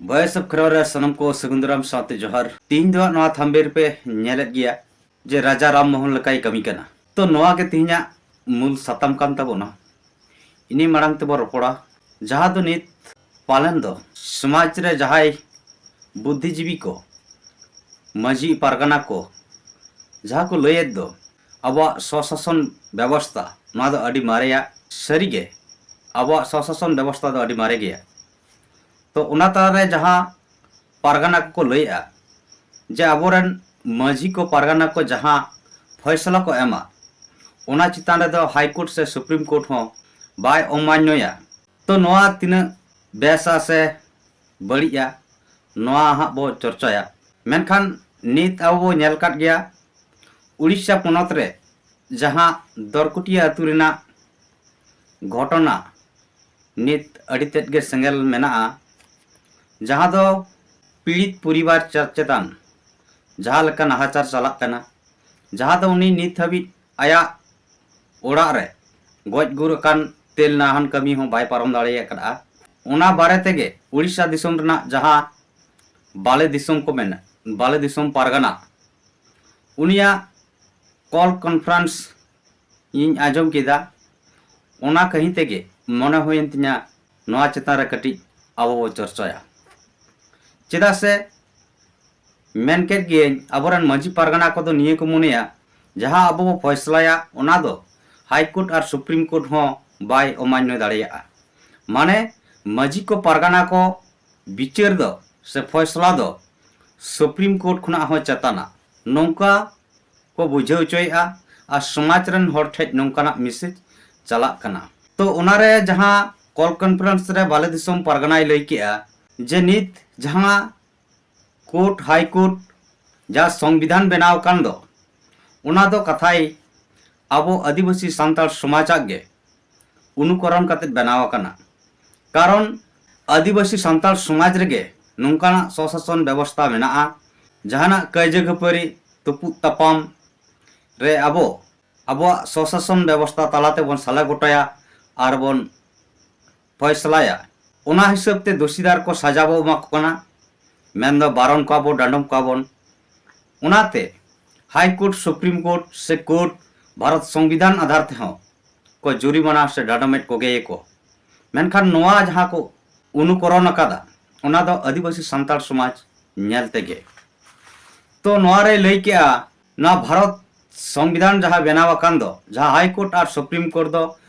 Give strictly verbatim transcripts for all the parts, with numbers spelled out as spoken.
Voice of Kherwal ᱨᱮ ᱥᱟᱱᱟᱢ ᱠᱚ ᱥᱟᱹᱜᱩᱱ ᱫᱟᱨᱟᱢ ᱥᱟᱶᱛᱮ ᱡᱚᱦᱟᱨ᱾ ᱛᱤᱦᱤᱧ ᱫᱚ ᱦᱟᱸᱜ ᱱᱚᱣᱟ ᱛᱷᱟᱢᱵᱮᱞ ᱨᱮᱯᱮ ᱧᱮᱞᱮᱫ ᱜᱮᱭᱟ ᱡᱮ ᱨᱟᱡᱟ ᱨᱟᱢ ᱢᱳᱦᱚᱱ ᱞᱮᱠᱟᱭ ᱠᱟᱹᱢᱤ ᱠᱟᱱᱟ᱾ ᱛᱚ ᱱᱚᱣᱟ ᱜᱮ ᱛᱤᱦᱤᱧᱟᱜ ᱢᱩᱞ ᱥᱟᱛᱟᱢ ᱠᱟᱱ ᱛᱟᱵᱚᱱᱟ᱾ ᱤᱱᱟᱹ ᱢᱟᱲᱟᱝ ᱛᱮᱵᱚ ᱨᱚᱯᱚᱲᱟ, ᱡᱟᱦᱟᱸ ᱫᱚ ᱱᱤᱛ ᱯᱟᱞᱮᱱ ᱫᱚ ᱥᱚᱢᱟᱡᱽ ᱨᱮ ᱡᱟᱦᱟᱸᱭ ᱵᱩᱫᱽᱫᱷᱤᱡᱤᱵᱤ ᱠᱚ, ᱢᱟᱹᱡᱷᱤ ᱯᱟᱨᱜᱟᱱᱟ ᱠᱚ, ᱡᱟᱦᱟᱸ ᱠᱚ ᱞᱟᱹᱭᱮᱫ ᱫᱚ ᱟᱵᱚᱣᱟᱜ ᱥᱚᱥᱟᱥᱚᱱ ᱵᱮᱵᱚᱥᱛᱷᱟ, ᱱᱚᱣᱟ ᱫᱚ ᱟᱹᱰᱤ ᱢᱟᱨᱮᱭᱟ᱾ ᱥᱟᱹᱨᱤᱜᱮ ᱟᱵᱚᱣᱟᱜ ᱥᱚᱥᱟᱥᱚᱱ ᱵᱮᱵᱚᱥᱛᱷᱟ ᱫᱚ ᱟᱹᱰᱤ ᱢᱟᱨᱮ ᱜᱮᱭᱟ᱾ ᱛᱚ ᱚᱱᱟ ᱛᱟᱞᱟᱨᱮ ᱡᱟᱦᱟᱸ ᱯᱟᱨᱜᱟᱱᱟ ᱠᱚᱠᱚ ᱞᱟᱹᱭᱮᱜᱼᱟ ᱡᱮ ᱟᱵᱚᱨᱮᱱ ᱢᱟᱹᱡᱷᱤ ᱠᱚ ᱯᱟᱨᱜᱟᱱᱟ ᱠᱚ ᱡᱟᱦᱟᱸ ᱯᱷᱚᱭᱥᱟᱞᱟ ᱠᱚ ᱮᱢᱟ, ᱚᱱᱟ ᱪᱮᱛᱟᱱ ᱨᱮᱫᱚ ᱦᱟᱭ ᱠᱳᱨᱴ ᱥᱮ ᱥᱩᱯᱨᱤᱢ ᱠᱳᱨᱴ ᱦᱚᱸ ᱵᱟᱭ ᱚᱢᱟᱱᱱᱚᱭᱟ᱾ ᱛᱚ ᱱᱚᱣᱟ ᱛᱤᱱᱟᱹᱜ ᱵᱮᱥᱟ ᱥᱮ ᱵᱟᱹᱲᱤᱡᱼᱟ, ᱱᱚᱣᱟ ᱦᱟᱸᱜ ᱵᱚ ᱪᱚᱨᱪᱟᱭᱟ᱾ ᱢᱮᱱᱠᱷᱟᱱ ᱱᱤᱛ ᱟᱵᱚ ᱵᱚ ᱧᱮᱞ ᱠᱟᱫ ᱜᱮᱭᱟ, ᱩᱲᱤᱥᱥᱟ ᱯᱚᱱᱚᱛ ᱨᱮ ᱡᱟᱦᱟᱸ ᱫᱚᱨᱠᱩᱴᱤᱭᱟᱹ ᱟᱹᱛᱩ ᱨᱮᱱᱟᱜ ᱜᱷᱚᱴᱚᱱᱟ, ᱱᱤᱛ ᱟᱹᱰᱤ ᱛᱮᱫ ᱜᱮ ᱥᱮᱸᱜᱮᱞ ᱢᱮᱱᱟᱜᱼᱟ, ᱡᱟᱦᱟᱸ ᱫᱚ ᱯᱤᱲᱤᱛ ᱯᱚᱨᱤᱵᱟᱨ ᱪᱮ-, ᱪᱮᱛᱟᱱ ᱡᱟᱦᱟᱸ ᱞᱮᱠᱟ ᱱᱟᱦᱟᱪᱟᱨ ᱪᱟᱞᱟᱜ ᱠᱟᱱᱟ, ᱡᱟᱦᱟᱸ ᱫᱚ ᱩᱱᱤ ᱱᱤᱛ ᱦᱟᱹᱵᱤᱡ ᱟᱭᱟᱜ ᱚᱲᱟᱜ ᱨᱮ ᱜᱚᱡ ᱜᱩᱨ ᱟᱠᱟᱱ ᱛᱮᱞ ᱱᱟᱦᱟᱱ ᱠᱟᱹᱢᱤ ᱦᱚᱸ ᱵᱟᱭ ᱯᱟᱨᱚᱢ ᱫᱟᱲᱮ ᱟᱠᱟᱫᱼᱟ᱾ ᱚᱱᱟ ᱵᱟᱨᱮ ᱛᱮᱜᱮ ᱩᱲᱤᱥᱥᱟ ᱫᱤᱥᱚᱢ ᱨᱮᱱᱟᱜ ᱡᱟᱦᱟᱸ ᱵᱟᱞᱮ ᱫᱤᱥᱚᱢ ᱠᱚ ᱢᱮᱱᱟ, ᱵᱟᱞᱮ ᱫᱤᱥᱚᱢ ᱯᱟᱨᱜᱟᱱᱟ, ᱩᱱᱤᱭᱟᱜ ᱠᱚᱞ ᱠᱚᱱᱯᱷᱟᱨᱮᱱᱥ ᱤᱧ ᱟᱸᱡᱚᱢ ᱠᱮᱫᱟ᱾ ᱚᱱᱟ ᱠᱟᱹᱦᱤ ᱛᱮᱜᱮ ᱢᱚᱱᱮ ᱦᱩᱭᱮᱱ ᱛᱤᱧᱟ ᱱᱚᱣᱟ ᱪᱮᱛᱟᱱ ᱨᱮ ᱠᱟᱹᱴᱤᱡ ᱟᱵᱚ ᱵᱚ ᱪᱚᱨᱪᱟᱭᱟ᱾ ᱪᱮᱫᱟᱜ ᱥᱮ ᱢᱮᱱ ᱠᱮᱫ ᱜᱤᱭᱟᱹᱧ, ᱟᱵᱚᱨᱮᱱ ᱢᱟᱹᱡᱷᱤ ᱯᱟᱨᱜᱟᱱᱟ ᱠᱚᱫᱚ ᱱᱤᱭᱟᱹ ᱠᱚ ᱢᱚᱱᱮᱭᱟ, ᱡᱟᱦᱟᱸ ᱟᱵᱚ ᱵᱚ ᱯᱷᱚᱭᱥᱞᱟᱭᱟ ᱚᱱᱟ ᱫᱚ ᱦᱟᱭ ᱠᱳᱨᱴ ᱟᱨ ᱥᱩᱯᱨᱤᱢ ᱠᱳᱨᱴ ᱦᱚᱸ ᱵᱟᱭ ᱚᱢᱟᱱᱱᱚ ᱫᱟᱲᱮᱭᱟᱜᱼᱟ᱾ ᱢᱟᱱᱮ ᱢᱟᱹᱡᱷᱤ ᱠᱚ ᱯᱟᱨᱜᱟᱱᱟ ᱠᱚ ᱵᱤᱪᱟᱹᱨ ᱫᱚ ᱥᱮ ᱯᱷᱚᱭᱥᱞᱟ ᱫᱚ ᱥᱩᱯᱨᱤᱢ ᱠᱳᱨᱴ ᱠᱷᱚᱱᱟᱜ ᱦᱚᱸ ᱪᱮᱛᱟᱱᱟ, ᱱᱚᱝᱠᱟ ᱠᱚ ᱵᱩᱡᱷᱟᱹᱣ ᱦᱚᱪᱚᱭᱮᱫᱼᱟ᱾ ᱟᱨ ᱥᱚᱢᱟᱡᱽ ᱨᱮᱱ ᱦᱚᱲ ᱴᱷᱮᱡ ᱱᱚᱝᱠᱟᱱᱟᱜ ᱢᱮᱥᱮᱡᱽ ᱪᱟᱞᱟᱜ ᱠᱟᱱᱟ᱾ ᱛᱚ ᱚᱱᱟᱨᱮ ᱡᱟᱦᱟᱸ ᱠᱚᱞ ᱠᱚᱱᱯᱷᱟᱨᱮᱱᱥ ᱨᱮ ᱵᱟᱞᱮ ᱫᱤᱥᱚᱢ ᱯᱟᱨᱜᱟᱱᱟᱭ ᱞᱟᱹᱭ ᱠᱮᱜᱼᱟ ᱡᱮ ᱱᱤᱛ ᱡᱟᱦᱟᱸ ᱠᱳᱨᱴ, ᱦᱟᱭ ᱠᱳᱨᱴ, ᱡᱟᱦᱟᱸ ᱥᱚᱝᱵᱤᱫᱷᱟᱱ ᱵᱮᱱᱟᱣ ᱟᱠᱟᱱ ᱫᱚ, ᱚᱱᱟ ᱫᱚ ᱠᱟᱛᱷᱟᱭ ᱟᱵᱚ ᱟᱹᱫᱤᱵᱟᱹᱥᱤ ᱥᱟᱱᱛᱟᱲ ᱥᱚᱢᱟᱡᱟᱜ ᱜᱮ ᱚᱱᱩᱠᱚᱨᱚᱱ ᱠᱟᱛᱮ ᱵᱮᱱᱟᱣ ᱟᱠᱟᱱᱟ᱾ ᱠᱟᱨᱚᱱ ᱟᱹᱫᱤᱵᱟᱹᱥᱤ ᱥᱟᱱᱛᱟᱲ ᱥᱚᱢᱟᱡᱽ ᱨᱮᱜᱮ ᱱᱚᱝᱠᱟᱱᱟᱜ ᱥᱚᱥᱟᱥᱚᱱ ᱵᱮᱵᱚᱥᱛᱷᱟ ᱢᱮᱱᱟᱜᱼᱟ, ᱡᱟᱦᱟᱱᱟᱜ ᱠᱟᱹᱭᱡᱟᱹ ᱠᱷᱟᱹᱯᱟᱹᱨᱤ, ᱛᱩᱯᱩᱜ ᱛᱟᱯᱟᱢ ᱨᱮ ᱟᱵᱚ ᱟᱵᱚᱣᱟᱜ ᱥᱚᱥᱟᱥᱚᱱ ᱵᱮᱵᱚᱥᱛᱷᱟ ᱛᱟᱞᱟ ᱛᱮᱵᱚᱱ ᱥᱟᱞᱟ ᱜᱚᱴᱟᱭᱟ ᱟᱨ ᱵᱚᱱ ᱯᱷᱚᱭᱥᱞᱟᱭᱟ᱾ ᱚᱱᱟ ᱦᱤᱥᱟᱹᱵ ᱛᱮ ᱫᱳᱥᱤᱫᱟᱨ ᱠᱚ ᱥᱟᱡᱟ ᱵᱚ ᱮᱢᱟ ᱠᱚ ᱠᱟᱱᱟ, ᱢᱮᱱᱫᱚ ᱵᱟᱨᱚᱱ ᱠᱚᱣᱟ ᱵᱚ, ᱰᱟᱸᱰᱚᱢ ᱠᱚᱣᱟ ᱵᱚᱱ᱾ ᱚᱱᱟᱛᱮ ᱦᱟᱭ ᱠᱳᱨᱴ, ᱥᱩᱯᱨᱤᱢ ᱠᱳᱨᱴ ᱥᱮ ᱠᱳᱨᱴ ᱵᱷᱟᱨᱚᱛ ᱥᱚᱝᱵᱤᱫᱷᱟᱱ ᱟᱫᱷᱟᱨ ᱛᱮᱦᱚᱸ ᱠᱚ ᱡᱩᱨᱤᱢᱟᱱᱟ ᱥᱮ ᱰᱟᱸᱰᱚᱢᱮᱫ ᱠᱚᱜᱮᱭᱟᱠᱚ᱾ ᱢᱮᱱᱠᱷᱟᱱ ᱱᱚᱣᱟ ᱡᱟᱦᱟᱸ ᱠᱚ ᱚᱱᱩᱠᱚᱨᱚᱱ ᱟᱠᱟᱫᱟ, ᱚᱱᱟ ᱫᱚ ᱟᱹᱫᱤᱵᱟᱹᱥᱤ ᱥᱟᱱᱛᱟᱲ ᱥᱚᱢᱟᱡᱽ ᱧᱮᱞ ᱛᱮᱜᱮ᱾ ᱛᱚ ᱱᱚᱣᱟ ᱨᱮ ᱞᱟᱹᱭ ᱠᱮᱜᱼᱟ, ᱱᱚᱣᱟ ᱵᱷᱟᱨᱚᱛ ᱥᱚᱝᱵᱤᱫᱷᱟᱱ ᱡᱟᱦᱟᱸ ᱵᱮᱱᱟᱣ ᱟᱠᱟᱱ ᱫᱚ, ᱡᱟᱦᱟᱸ ᱦᱟᱭ ᱠᱳᱨᱴ ᱟᱨ ᱥᱩᱯᱨᱤᱢ ᱠᱳᱨᱴ ᱫᱚ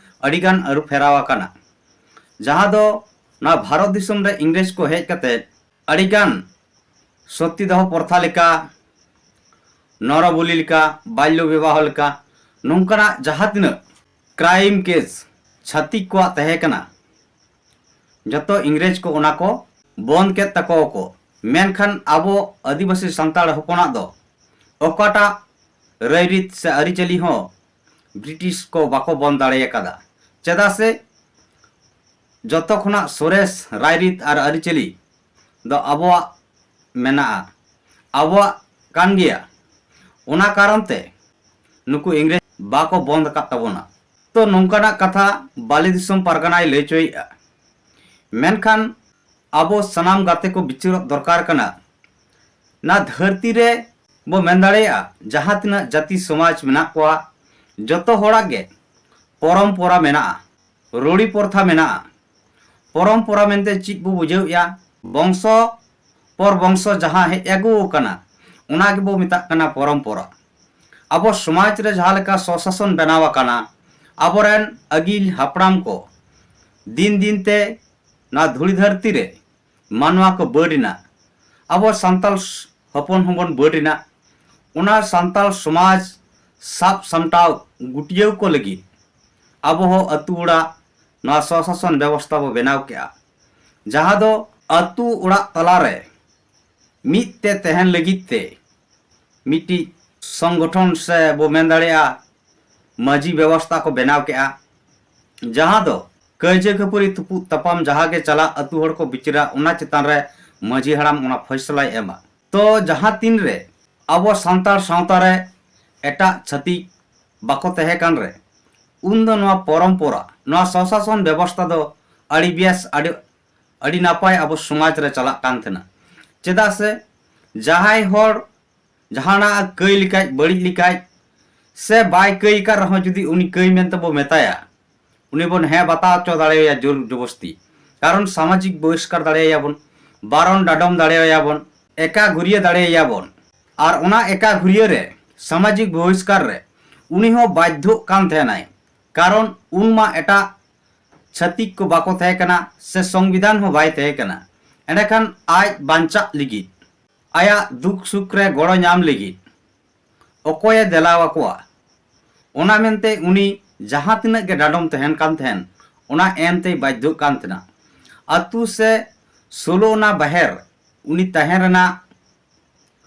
ᱟᱹᱰᱤᱜᱟᱱ ᱟᱹᱨᱩ ᱯᱷᱮᱨᱟᱣ ᱟᱠᱟᱱᱟ, ᱡᱟᱦᱟᱸ ᱫᱚ ᱱᱚᱣᱟ ᱵᱷᱟᱨᱚᱛ ᱫᱤᱥᱚᱢ ᱨᱮ ᱤᱝᱨᱮᱡᱽ ᱠᱚ ᱦᱮᱡ ᱠᱟᱛᱮ ᱟᱹᱰᱤᱜᱟᱱ ᱥᱚᱛᱤ ᱫᱟᱦᱚ ᱯᱨᱚᱛᱷᱟ ᱞᱮᱠᱟ, ᱱᱚᱨᱚᱵᱚᱞᱤ ᱞᱮᱠᱟ, ᱵᱟᱞᱭᱚ ᱵᱤᱵᱟᱦᱚ ᱞᱮᱠᱟ, ᱱᱚᱝᱠᱟᱱᱟᱜ ᱡᱟᱦᱟᱸ ᱛᱤᱱᱟᱹᱜ ᱠᱨᱟᱭᱤᱢ ᱠᱮᱥ ᱪᱷᱟᱹᱛᱤᱠ ᱠᱚᱣᱟᱜ ᱛᱟᱦᱮᱸ ᱠᱟᱱᱟ, ᱡᱚᱛᱚ ᱤᱝᱨᱮᱡᱽ ᱠᱚ ᱚᱱᱟ ᱠᱚ ᱵᱚᱱᱫ ᱠᱮᱫ ᱛᱟᱠᱚᱣᱟ ᱠᱚ᱾ ᱢᱮᱱᱠᱷᱟᱱ ᱟᱵᱚ ᱟᱹᱫᱤᱵᱟᱹᱥᱤ ᱥᱟᱱᱛᱟᱲ ᱦᱚᱯᱚᱱᱟᱜ ᱫᱚ ᱚᱠᱟᱴᱟᱜ ᱨᱟᱭᱨᱤᱛ ᱥᱮ ᱟᱹᱨᱤᱪᱟᱹᱞᱤ ᱦᱚᱸ ᱵᱨᱤᱴᱤᱥ ᱠᱚ ᱵᱟᱠᱚ ᱵᱚᱱᱫ ᱫᱟᱲᱮ ᱟᱠᱟᱫᱟ᱾ ᱪᱮᱫᱟᱜ ᱥᱮ ᱡᱚᱛᱚ ᱠᱷᱚᱱᱟᱜ ᱥᱚᱨᱮᱥ ᱨᱟᱭᱨᱤᱛ ᱟᱨ ᱟᱹᱨᱤᱪᱟᱹᱞᱤ ᱫᱚ ᱟᱵᱚᱣᱟᱜ ᱢᱮᱱᱟᱜᱼᱟ, ᱟᱵᱚᱣᱟᱜ ᱠᱟᱱ ᱜᱮᱭᱟ᱾ ᱚᱱᱟ ᱠᱟᱨᱚᱱ ᱛᱮ ᱱᱩᱠᱩ ᱤᱝᱨᱮᱡᱽ ᱵᱟᱠᱚ ᱵᱚᱱᱫ ᱟᱠᱟᱫ ᱛᱟᱵᱚᱱᱟ᱾ ᱛᱚ ᱱᱚᱝᱠᱟᱱᱟᱜ ᱠᱟᱛᱷᱟ ᱵᱟᱞᱮ ᱫᱤᱥᱚᱢ ᱯᱟᱨᱜᱟᱱᱟᱭ ᱞᱟᱹᱭ ᱦᱚᱪᱚᱭᱮᱫᱼᱟ᱾ ᱢᱮᱱᱠᱷᱟᱱ ᱟᱵᱚ ᱥᱟᱱᱟᱢ ᱜᱟᱛᱮ ᱠᱚ ᱵᱤᱪᱟᱹᱨᱚᱜ ᱫᱚᱨᱠᱟᱨ ᱠᱟᱱᱟ᱾ ᱱᱟ ᱫᱷᱟᱹᱨᱛᱤ ᱨᱮ ᱵᱚ ᱢᱮᱱ ᱫᱟᱲᱮᱭᱟᱜᱼᱟ, ᱡᱟᱦᱟᱸ ᱛᱤᱱᱟᱹᱜ ᱡᱟᱹᱛᱤ ᱥᱚᱢᱟᱡᱽ ᱢᱮᱱᱟᱜ ᱠᱚᱣᱟ, ᱡᱚᱛᱚ ᱦᱚᱲᱟᱜ ᱜᱮ ᱯᱚᱨᱚᱢᱯᱚᱨᱟ ᱢᱮᱱᱟᱜᱼᱟ, ᱨᱩᱲᱤ ᱯᱨᱚᱛᱷᱟ ᱢᱮᱱᱟᱜᱼᱟ᱾ ᱯᱚᱨᱚᱢᱯᱚᱨᱟ ᱢᱮᱱᱛᱮ ᱪᱮᱫ ᱵᱚ ᱵᱩᱡᱷᱟᱹᱣᱮᱫᱼᱟ? ᱵᱚᱝᱥᱚ ᱯᱚᱨ ᱵᱚᱝᱥᱚ ᱡᱟᱦᱟᱸ ᱦᱮᱡ ᱟᱹᱜᱩ ᱟᱠᱟᱱᱟ, ᱚᱱᱟ ᱜᱮᱵᱚ ᱢᱮᱛᱟᱜ ᱠᱟᱱᱟ ᱯᱚᱨᱚᱢᱯᱚᱨᱟ᱾ ᱟᱵᱚ ᱥᱚᱢᱟᱡᱽ ᱨᱮ ᱡᱟᱦᱟᱸ ᱞᱮᱠᱟ ᱥᱚᱥᱟᱥᱚᱱ ᱵᱮᱱᱟᱣ ᱟᱠᱟᱱᱟ, ᱟᱵᱚᱨᱮᱱ ᱟᱹᱜᱤᱞ ᱦᱟᱯᱲᱟᱢ ᱠᱚ ᱫᱤᱱ ᱫᱤᱱ ᱛᱮ ᱱᱚᱣᱟ ᱫᱷᱩᱲᱤ ᱫᱷᱟᱹᱨᱛᱤ ᱨᱮ ᱢᱟᱱᱣᱟ ᱠᱚ ᱵᱟᱹᱰ ᱮᱱᱟ᱾ ᱟᱵᱚ ᱥᱟᱱᱛᱟᱲ ᱥ-, ᱦᱚᱯᱚᱱ ᱦᱚᱸᱵᱚᱱ ᱵᱟᱹᱰ ᱮᱱᱟ᱾ ᱚᱱᱟ ᱥᱟᱱᱛᱟᱲ ᱥᱚᱢᱟᱡᱽ ᱥᱟᱵ ᱥᱟᱢᱴᱟᱣ ᱜᱩᱴᱭᱟᱹᱣ ᱠᱚ ᱞᱟᱹᱜᱤᱫ ᱟᱵᱚ ᱦᱚᱸ ᱟᱹᱛᱩ ᱚᱲᱟᱜ ᱱᱚᱣᱟ ᱥᱚᱥᱟᱥᱚᱱ ᱵᱮᱵᱚᱥᱛᱷᱟ ᱵᱚ ᱵᱮᱱᱟᱣ ᱠᱮᱜᱼᱟ, ᱡᱟᱦᱟᱸ ᱫᱚ ᱟᱹᱛᱩ ᱚᱲᱟᱜ ᱛᱟᱞᱟᱨᱮ ᱢᱤᱫ ᱛᱮ ᱛᱟᱦᱮᱱ ᱞᱟᱹᱜᱤᱫ ᱛᱮ ᱢᱤᱫᱴᱤᱡ ᱥᱚᱝᱜᱚᱴᱷᱚᱱ ᱥᱮ ᱵᱚ ᱢᱮᱱ ᱫᱟᱲᱮᱭᱟᱜᱼᱟ ᱢᱟᱹᱡᱷᱤ ᱵᱮᱵᱚᱥᱛᱷᱟ ᱠᱚ ᱵᱮᱱᱟᱣ ᱠᱮᱜᱼᱟ, ᱡᱟᱦᱟᱸ ᱫᱚ ᱠᱟᱹᱭᱡᱟᱹ ᱠᱷᱟᱹᱯᱟᱹᱨᱤ ᱛᱩᱯᱩᱫ ᱛᱟᱯᱟᱢ ᱡᱟᱦᱟᱸ ᱜᱮ ᱪᱟᱞᱟᱜ ᱟᱹᱛᱩ ᱦᱚᱲ ᱠᱚ ᱵᱤᱪᱟᱹᱨᱟ, ᱚᱱᱟ ᱪᱮᱛᱟᱱ ᱨᱮ ᱢᱟᱹᱡᱷᱤ ᱦᱟᱲᱟᱢ ᱚᱱᱟ ᱯᱷᱚᱭᱥᱟᱞᱟᱭ ᱮᱢᱟ᱾ ᱛᱚ ᱡᱟᱦᱟᱸ ᱛᱤᱱ ᱨᱮ ᱟᱵᱚ ᱥᱟᱱᱛᱟᱲ ᱥᱟᱶᱛᱟ ᱨᱮ ᱮᱴᱟᱜ ᱪᱷᱟᱹᱛᱤᱠ ᱵᱟᱠᱚ ᱛᱟᱦᱮᱸ ᱠᱟᱱ ᱨᱮ, ᱩᱱ ᱫᱚ ᱱᱚᱣᱟ ᱯᱚᱨᱚᱢᱯᱚᱨᱟ, ᱱᱚᱣᱟ ᱥᱚᱥᱟᱥᱚᱱ ᱵᱮᱵᱚᱥᱛᱷᱟ ᱫᱚ ᱟᱹᱰᱤ ᱵᱮᱥ, ᱟᱹᱰᱤ ᱟᱹᱰᱤ ᱱᱟᱯᱟᱭ ᱟᱵᱚ ᱥᱚᱢᱟᱡᱽ ᱨᱮ ᱪᱟᱞᱟᱜ ᱠᱟᱱ ᱛᱟᱦᱮᱱᱟ᱾ ᱪᱮᱫᱟᱜ ᱥᱮ ᱡᱟᱦᱟᱸᱭ ᱦᱚᱲ ᱡᱟᱦᱟᱱᱟᱜ ᱠᱟᱹᱭ ᱞᱮᱠᱷᱟᱡ, ᱵᱟᱹᱲᱤᱡ ᱞᱮᱠᱷᱟᱡ, ᱥᱮ ᱵᱟᱭ ᱠᱟᱹᱭ ᱟᱠᱟᱫ ᱨᱮᱦᱚᱸ ᱡᱩᱫᱤ ᱩᱱᱤ ᱠᱟᱹᱭ ᱢᱮᱱᱛᱮ ᱵᱚ ᱢᱮᱛᱟᱭᱟ, ᱩᱱᱤ ᱵᱚᱱ ᱦᱮᱸ ᱵᱟᱛᱟᱣ ᱦᱚᱪᱚ ᱫᱟᱲᱮᱭᱟᱭᱟ ᱡᱳᱨ ᱡᱚᱵᱚᱥᱛᱤ᱾ ᱠᱟᱨᱚᱱ ᱥᱟᱢᱟᱡᱤᱠ ᱵᱚᱦᱤᱥᱠᱟᱨ ᱫᱟᱲᱮᱭᱟᱭᱟ ᱵᱚᱱ, ᱵᱟᱨᱚᱱ ᱰᱟᱰᱚᱢ ᱫᱟᱲᱮᱭᱟᱭᱟ ᱵᱚᱱ, ᱮᱠᱟ ᱜᱷᱩᱨᱤᱭᱟᱹ ᱫᱟᱲᱮᱭᱟᱭᱟ ᱵᱚᱱ᱾ ᱟᱨ ᱚᱱᱟ ᱮᱠᱟ ᱜᱷᱩᱨᱤᱭᱟᱹ ᱨᱮ, ᱥᱟᱢᱟᱡᱤᱠ ᱵᱚᱦᱤᱥᱠᱟᱨ ᱨᱮ, ᱩᱱᱤ ᱦᱚᱸ ᱵᱟᱫᱽᱫᱷᱚᱜ ᱠᱟᱱ ᱛᱟᱦᱮᱱᱟᱭ᱾ ᱠᱟᱨᱚᱱ ᱩᱱ ᱢᱟ ᱮᱴᱟᱜ ᱪᱷᱟᱹᱛᱤᱠ ᱠᱚ ᱵᱟᱠᱚ ᱛᱟᱦᱮᱸ ᱠᱟᱱᱟ, ᱥᱮ ᱥᱚᱝᱵᱤᱫᱷᱟᱱ ᱦᱚᱸ ᱵᱟᱭ ᱛᱟᱦᱮᱸ ᱠᱟᱱᱟ᱾ ᱮᱸᱰᱮᱠᱷᱟᱱ ᱟᱡ ᱵᱟᱧᱪᱟᱜ ᱞᱟᱹᱜᱤᱫ, ᱟᱭᱟᱜ ᱫᱩᱠ ᱥᱩᱠ ᱨᱮ ᱜᱚᱲᱚ ᱧᱟᱢ ᱞᱟᱹᱜᱤᱫ ᱚᱠᱚᱭᱮ ᱫᱮᱞᱟ ᱟᱠᱚᱣᱟ? ᱚᱱᱟ ᱢᱮᱱᱛᱮ ᱩᱱᱤ ᱡᱟᱦᱟᱸ ᱛᱤᱱᱟᱹᱜ ᱜᱮ ᱰᱟᱰᱚᱢ ᱛᱟᱦᱮᱱ ᱠᱟᱱ ᱛᱟᱦᱮᱱ, ᱚᱱᱟ ᱮᱢ ᱛᱮᱭ ᱵᱟᱫᱽᱫᱷᱚᱜ ᱠᱟᱱ ᱛᱟᱦᱮᱱᱟ᱾ ᱟᱹᱛᱩ ᱥᱮ ᱥᱳᱞᱳ ᱚᱱᱟ ᱵᱟᱦᱮᱨ ᱩᱱᱤ ᱛᱟᱦᱮᱸ ᱨᱮᱱᱟᱜ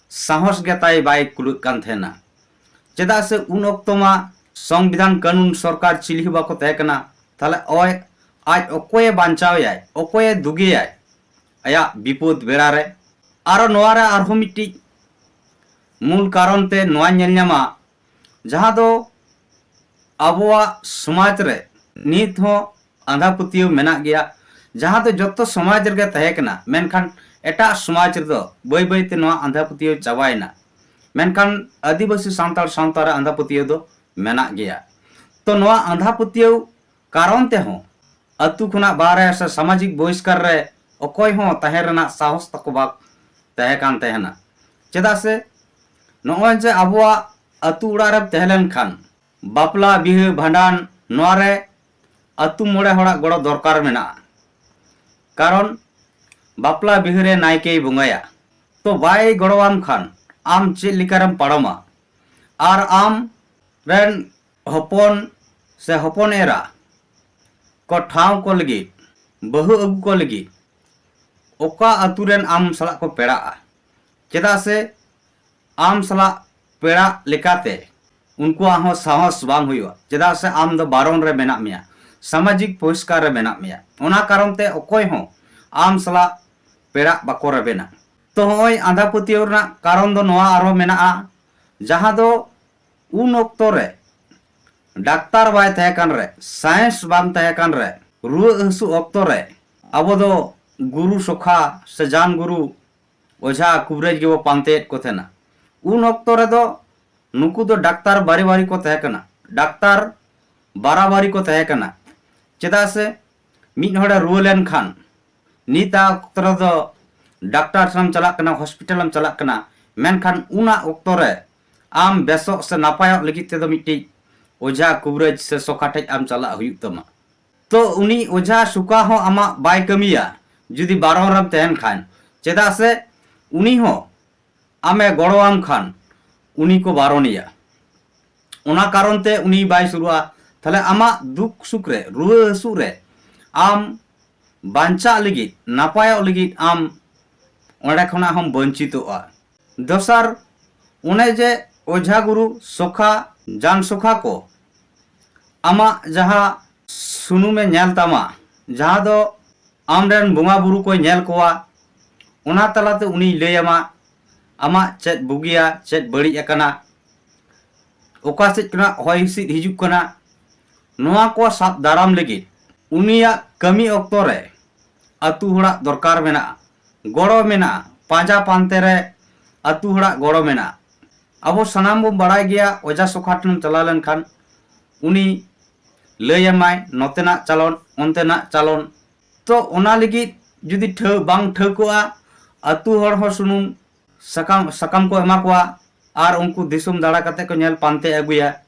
ᱥᱟᱦᱚᱥ ᱜᱮ ᱛᱟᱭ ᱵᱟᱭ ᱠᱩᱞᱟᱹᱜ ᱠᱟᱱ ᱛᱟᱦᱮᱱᱟ᱾ ᱪᱮᱫᱟᱜ ᱥᱮ ᱩᱱ ᱚᱠᱛᱚ ᱢᱟ ᱥᱚᱝᱵᱤᱫᱷᱟᱱ, ᱠᱟᱹᱱᱩᱱ, ᱥᱚᱨᱠᱟᱨ ᱪᱤᱞᱤ ᱦᱚᱸ ᱵᱟᱠᱚ ᱛᱟᱦᱮᱸ ᱠᱟᱱᱟ᱾ ᱛᱟᱦᱞᱮ ᱚᱭ ᱟᱡ ᱚᱠᱚᱭᱮ ᱵᱟᱧᱪᱟᱣᱮᱭᱟᱭ, ᱚᱠᱚᱭᱮ ᱫᱩᱜᱮᱭᱟᱭ ᱟᱭᱟᱜ ᱵᱤᱯᱚᱫ ᱵᱮᱲᱟ ᱨᱮ? ᱟᱨᱚ ᱱᱚᱣᱟ ᱨᱮ ᱟᱨᱦᱚᱸ ᱢᱤᱫᱴᱤᱡ ᱢᱩᱞ ᱠᱟᱨᱚᱱ ᱛᱮ ᱱᱚᱣᱟ ᱧᱮᱞ ᱧᱟᱢᱟ, ᱡᱟᱦᱟᱸ ᱫᱚ ᱟᱵᱚᱣᱟᱜ ᱥᱚᱢᱟᱡᱽ ᱨᱮ ᱱᱤᱛ ᱦᱚᱸ ᱟᱸᱫᱷᱟ ᱯᱟᱹᱛᱭᱟᱹᱣ ᱢᱮᱱᱟᱜ ᱜᱮᱭᱟ, ᱡᱟᱦᱟᱸ ᱫᱚ ᱡᱚᱛᱚ ᱥᱚᱢᱟᱡᱽ ᱨᱮᱜᱮ ᱛᱟᱦᱮᱸ ᱠᱟᱱᱟ, ᱢᱮᱱᱠᱷᱟᱱ ᱮᱴᱟᱜ ᱥᱚᱢᱟᱡᱽ ᱨᱮᱫᱚ ᱵᱟᱹᱭ ᱵᱟᱹᱭ ᱛᱮ ᱱᱚᱣᱟ ᱟᱸᱫᱷᱟ ᱯᱟᱹᱛᱭᱟᱹᱣ ᱪᱟᱵᱟᱭᱮᱱᱟ᱾ ᱢᱮᱱᱠᱷᱟᱱ ᱟᱹᱫᱤᱵᱟᱹᱥᱤ ᱥᱟᱱᱛᱟᱲ ᱥᱟᱶᱛᱟ ᱨᱮ ᱟᱸᱫᱷᱟ ᱯᱟᱹᱛᱭᱟᱹᱣ ᱫᱚ ᱢᱮᱱᱟᱜ ᱜᱮᱭᱟ᱾ ᱛᱚ ᱱᱚᱣᱟ ᱟᱸᱫᱷᱟ ᱯᱟᱹᱛᱭᱟᱹᱣ ᱠᱟᱨᱚᱱ ᱛᱮᱦᱚᱸ ᱟᱹᱛᱩ ᱠᱷᱚᱱᱟᱜ ᱵᱟᱦᱨᱮ ᱥᱮ ᱥᱟᱢᱟᱡᱤᱠ ᱵᱚᱦᱤᱥᱠᱟᱨ ᱨᱮ ᱚᱠᱚᱭ ᱦᱚᱸ ᱛᱟᱦᱮᱸ ᱨᱮᱱᱟᱜ ᱥᱟᱦᱚᱥ ᱛᱟᱠᱚ ᱵᱟᱝ ᱛᱟᱦᱮᱸ ᱠᱟᱱ ᱛᱟᱦᱮᱱᱟ᱾ ᱪᱮᱫᱟᱜ ᱥᱮ ᱱᱚᱜᱼᱚᱭ ᱡᱮ ᱟᱵᱚᱣᱟᱜ ᱟᱹᱛᱩ ᱚᱲᱟᱜ ᱨᱮᱢ ᱛᱟᱦᱮᱸ ᱞᱮᱱᱠᱷᱟᱱ ᱵᱟᱯᱞᱟ, ᱵᱤᱦᱟᱹ, ᱵᱷᱟᱸᱰᱟᱱ, ᱱᱚᱣᱟ ᱨᱮ ᱟᱹᱛᱩ ᱢᱚᱬᱮ ᱦᱚᱲᱟᱜ ᱜᱚᱲᱚ ᱫᱚᱨᱠᱟᱨ ᱢᱮᱱᱟᱜᱼᱟ᱾ ᱠᱟᱨᱚᱱ ᱵᱟᱯᱞᱟ ᱵᱤᱦᱟᱹ ᱨᱮ ᱱᱟᱭᱠᱮᱭ ᱵᱚᱸᱜᱟᱭᱟ᱾ ᱛᱚ ᱵᱟᱭ ᱜᱚᱲᱚᱣᱟᱢ ᱠᱷᱟᱱ ᱟᱢ ᱪᱮᱫ ᱞᱮᱠᱟᱨᱮᱢ ᱯᱟᱨᱚᱢᱟ? ᱟᱨ ᱟᱢ ᱨᱮᱱ ᱦᱚᱯᱚᱱ ᱥᱮ ᱦᱚᱯᱚᱱ ᱮᱨᱟ ᱠᱚ ᱴᱷᱟᱶ ᱠᱚ ᱞᱟᱹᱜᱤᱫ, ᱵᱟᱹᱦᱩ ᱟᱹᱜᱩ ᱠᱚ ᱞᱟᱹᱜᱤᱫ ᱚᱠᱟ ᱟᱹᱛᱩ ᱨᱮᱱ ᱟᱢ ᱥᱟᱞᱟᱜ ᱠᱚ ᱯᱮᱲᱟᱜᱼᱟ? ᱪᱮᱫᱟᱜ ᱥᱮ ᱟᱢ ᱥᱟᱞᱟᱜ ᱯᱮᱲᱟᱜ ᱞᱮᱠᱟᱛᱮ ᱩᱱᱠᱩᱣᱟᱜ ᱦᱚᱸ ᱥᱟᱦᱚᱥ ᱵᱟᱝ ᱦᱩᱭᱩᱜᱼᱟ, ᱪᱮᱫᱟᱜ ᱥᱮ ᱟᱢ ᱫᱚ ᱵᱟᱨᱚᱱ ᱨᱮ ᱢᱮᱱᱟᱜ ᱢᱮᱭᱟ, ᱥᱟᱢᱟᱡᱤᱠ ᱵᱚᱦᱤᱥᱠᱟᱨ ᱨᱮ ᱢᱮᱱᱟᱜ ᱢᱮᱭᱟ᱾ ᱚᱱᱟ ᱠᱟᱨᱚᱱ ᱛᱮ ᱚᱠᱚᱭ ᱦᱚᱸ ᱟᱢ ᱥᱟᱞᱟᱜ ᱯᱮᱲᱟᱜ ᱵᱟᱠᱚ ᱨᱮᱵᱮᱱᱟ᱾ ᱛᱚ ᱦᱚᱸᱜᱼᱚᱭ ᱟᱸᱫᱷᱟ ᱯᱟᱹᱛᱭᱟᱹᱣ ᱨᱮᱱᱟᱜ ᱠᱟᱨᱚᱱ ᱫᱚ ᱱᱚᱣᱟ ᱟᱨᱦᱚᱸ ᱢᱮᱱᱟᱜᱼᱟ, ᱡᱟᱦᱟᱸ ᱫᱚ ᱩᱱ ᱚᱠᱛᱚ ᱨᱮ ᱰᱟᱠᱛᱟᱨ ᱵᱟᱭ ᱛᱟᱦᱮᱸ ᱠᱟᱱ ᱨᱮ, ᱥᱟᱭᱮᱱᱥ ᱵᱟᱝ ᱛᱟᱦᱮᱸ ᱠᱟᱱ ᱨᱮ, ᱨᱩᱣᱟᱹᱜ ᱦᱟᱹᱥᱩ ᱚᱠᱛᱚ ᱨᱮ ᱟᱵᱚ ᱫᱚ ᱜᱩᱨᱩ ᱥᱚᱠᱷᱟ ᱥᱮ ᱡᱟᱱ ᱜᱩᱨᱩ ᱚᱡᱷᱟ ᱠᱩᱵᱨᱟᱹᱡ ᱜᱮᱵᱚ ᱯᱟᱱᱛᱮᱭᱮᱫ ᱠᱚ ᱛᱟᱦᱮᱱᱟ᱾ ᱩᱱ ᱚᱠᱛᱚ ᱨᱮᱫᱚ ᱱᱩᱠᱩ ᱫᱚ ᱰᱟᱠᱛᱟᱨ ᱵᱟᱨᱤᱵᱟᱨᱤ ᱠᱚ ᱛᱟᱦᱮᱸ ᱠᱟᱱᱟ, ᱰᱟᱠᱛᱟᱨ ᱵᱟᱨᱟᱵᱟᱨᱤ ᱠᱚ ᱛᱟᱦᱮᱸ ᱠᱟᱱᱟ᱾ ᱪᱮᱫᱟᱜ ᱥᱮ ᱢᱤᱫ ᱦᱚᱲᱮ ᱨᱩᱣᱟᱹ ᱞᱮᱱᱠᱷᱟᱱ ᱱᱤᱛᱟᱜ ᱚᱠᱛᱚ ᱨᱮᱫᱚ ᱰᱟᱠᱛᱟᱨ ᱴᱷᱮᱱᱮᱢ ᱪᱟᱞᱟᱜ ᱠᱟᱱᱟ, ᱦᱚᱥᱯᱤᱴᱟᱞᱮᱢ ᱪᱟᱞᱟᱜ ᱠᱟᱱᱟ, ᱢᱮᱱᱠᱷᱟᱱ ᱚᱱᱟ ᱚᱠᱛᱚ ᱨᱮ ᱟᱢ ᱵᱮᱥᱚᱜ ᱥᱮ ᱱᱟᱯᱟᱭᱚᱜ ᱞᱟᱹᱜᱤᱫ ᱛᱮᱫᱚ ᱢᱤᱫᱴᱤᱡ ᱚᱡᱷᱟ ᱠᱩᱵᱨᱟᱹᱡ ᱥᱮ ᱥᱚᱠᱷᱟ ᱴᱷᱮᱡ ᱟᱢ ᱪᱟᱞᱟᱜ ᱦᱩᱭᱩᱜ ᱛᱟᱢᱟ᱾ ᱛᱚ ᱩᱱᱤ ᱚᱡᱷᱟ ᱥᱚᱠᱷᱟ ᱦᱚᱸ ᱟᱢᱟᱜ ᱵᱟᱭ ᱠᱟᱹᱢᱤᱭᱟ ᱡᱩᱫᱤ ᱵᱟᱨᱚᱱ ᱨᱮᱢ ᱛᱟᱦᱮᱱ ᱠᱷᱟᱱ, ᱪᱮᱫᱟᱜ ᱥᱮ ᱩᱱᱤ ᱦᱚᱸ ᱟᱢᱮ ᱜᱚᱲᱚᱣᱟᱢ ᱠᱷᱟᱱ ᱩᱱᱤ ᱠᱚ ᱵᱟᱨᱚᱱᱮᱭᱟ᱾ ᱚᱱᱟ ᱠᱟᱨᱚᱱ ᱛᱮ ᱩᱱᱤ ᱵᱟᱭ ᱥᱩᱨᱩᱜᱼᱟ᱾ ᱛᱟᱦᱞᱮ ᱟᱢᱟᱜ ᱫᱩᱠ ᱥᱩᱠ ᱨᱮ, ᱨᱩᱣᱟᱹ ᱦᱟᱹᱥᱩ ᱨᱮ ᱟᱢ ᱵᱟᱧᱪᱟᱜ ᱞᱟᱹᱜᱤᱫ, ᱱᱟᱯᱟᱭᱚᱜ ᱞᱟᱹᱜᱤᱫ ᱟᱢ ᱚᱸᱰᱮ ᱠᱷᱚᱱᱟᱜ ᱦᱚᱸᱢ ᱵᱚᱧᱪᱤᱛᱚᱜᱼᱟ᱾ ᱫᱚᱥᱟᱨ, ᱚᱱᱮ ᱡᱮ ᱚᱡᱷᱟ ᱜᱩᱨᱩ ᱥᱚᱠᱷᱟ, ᱡᱟᱱ ᱥᱚᱠᱷᱟ ᱠᱚ ᱟᱢᱟᱜ ᱡᱟᱦᱟᱸ ᱥᱩᱱᱩᱢᱮ ᱧᱮᱞ ᱛᱟᱢᱟ, ᱡᱟᱦᱟᱸ ᱫᱚ ᱟᱢᱨᱮᱱ ᱵᱚᱸᱜᱟ ᱵᱩᱨᱩ ᱠᱚᱭ ᱧᱮᱞ ᱠᱚᱣᱟ, ᱚᱱᱟ ᱛᱟᱞᱟᱛᱮ ᱩᱱᱤᱭ ᱞᱟᱹᱭ ᱟᱢᱟ ᱟᱢᱟᱜ ᱪᱮᱫ ᱵᱩᱜᱤᱭᱟ, ᱪᱮᱫ ᱵᱟᱹᱲᱤᱡ ᱟᱠᱟᱱᱟ, ᱚᱠᱟ ᱥᱮᱫ ᱠᱷᱚᱱᱟᱜ ᱦᱚᱭ ᱦᱤᱸᱥᱤᱫ ᱦᱤᱡᱩᱜ ᱠᱟᱱᱟ, ᱱᱚᱣᱟ ᱠᱚ ᱥᱟᱵ ᱫᱟᱨᱟᱢ ᱞᱟᱹᱜᱤᱫ ᱩᱱᱤᱭᱟᱜ ᱠᱟᱹᱢᱤ ᱚᱠᱛᱚ ᱨᱮ ᱟᱹᱛᱩ ᱦᱚᱲᱟᱜ ᱫᱚᱨᱠᱟᱨ ᱢᱮᱱᱟᱜᱼᱟ, ᱜᱚᱲᱚ ᱢᱮᱱᱟᱜᱼᱟ, ᱯᱟᱸᱡᱟ ᱯᱟᱱᱛᱮ ᱨᱮ ᱟᱹᱛᱩ ᱦᱚᱲᱟᱜ ᱜᱚᱲᱚ ᱢᱮᱱᱟᱜᱼᱟ᱾ ᱟᱵᱚ ᱥᱟᱱᱟᱢ ᱵᱚᱱ ᱵᱟᱲᱟᱭ ᱜᱮᱭᱟ, ᱚᱡᱷᱟ ᱥᱚᱠᱷᱟ ᱴᱷᱮᱱᱮᱢ ᱪᱟᱞᱟᱣ ᱞᱮᱱᱠᱷᱟᱱ ᱩᱱᱤ ᱞᱟᱹᱭ ᱟᱢᱟᱭ ᱱᱚᱛᱮᱱᱟᱜ ᱪᱟᱞᱚᱱ, ᱚᱱᱛᱮᱱᱟᱜ ᱪᱟᱞᱚᱱ᱾ ᱛᱚ ᱚᱱᱟ ᱞᱟᱹᱜᱤᱫ ᱡᱩᱫᱤ ᱴᱷᱟᱹᱣ ᱵᱟᱝ ᱴᱷᱟᱹᱣᱠᱟᱹᱜᱼᱟ, ᱟᱹᱛᱩ ᱦᱚᱲ ᱦᱚᱸ ᱥᱩᱱᱩᱢ ᱥᱟᱠᱟᱢ, ᱥᱟᱠᱟᱢ ᱠᱚ ᱮᱢᱟ ᱠᱚᱣᱟ ᱟᱨ ᱩᱱᱠᱩ ᱫᱤᱥᱚᱢ ᱫᱟᱬᱟ ᱠᱟᱛᱮ ᱠᱚ ᱧᱮᱞ ᱯᱟᱱᱛᱮ ᱟᱹᱜᱩᱭᱟ᱾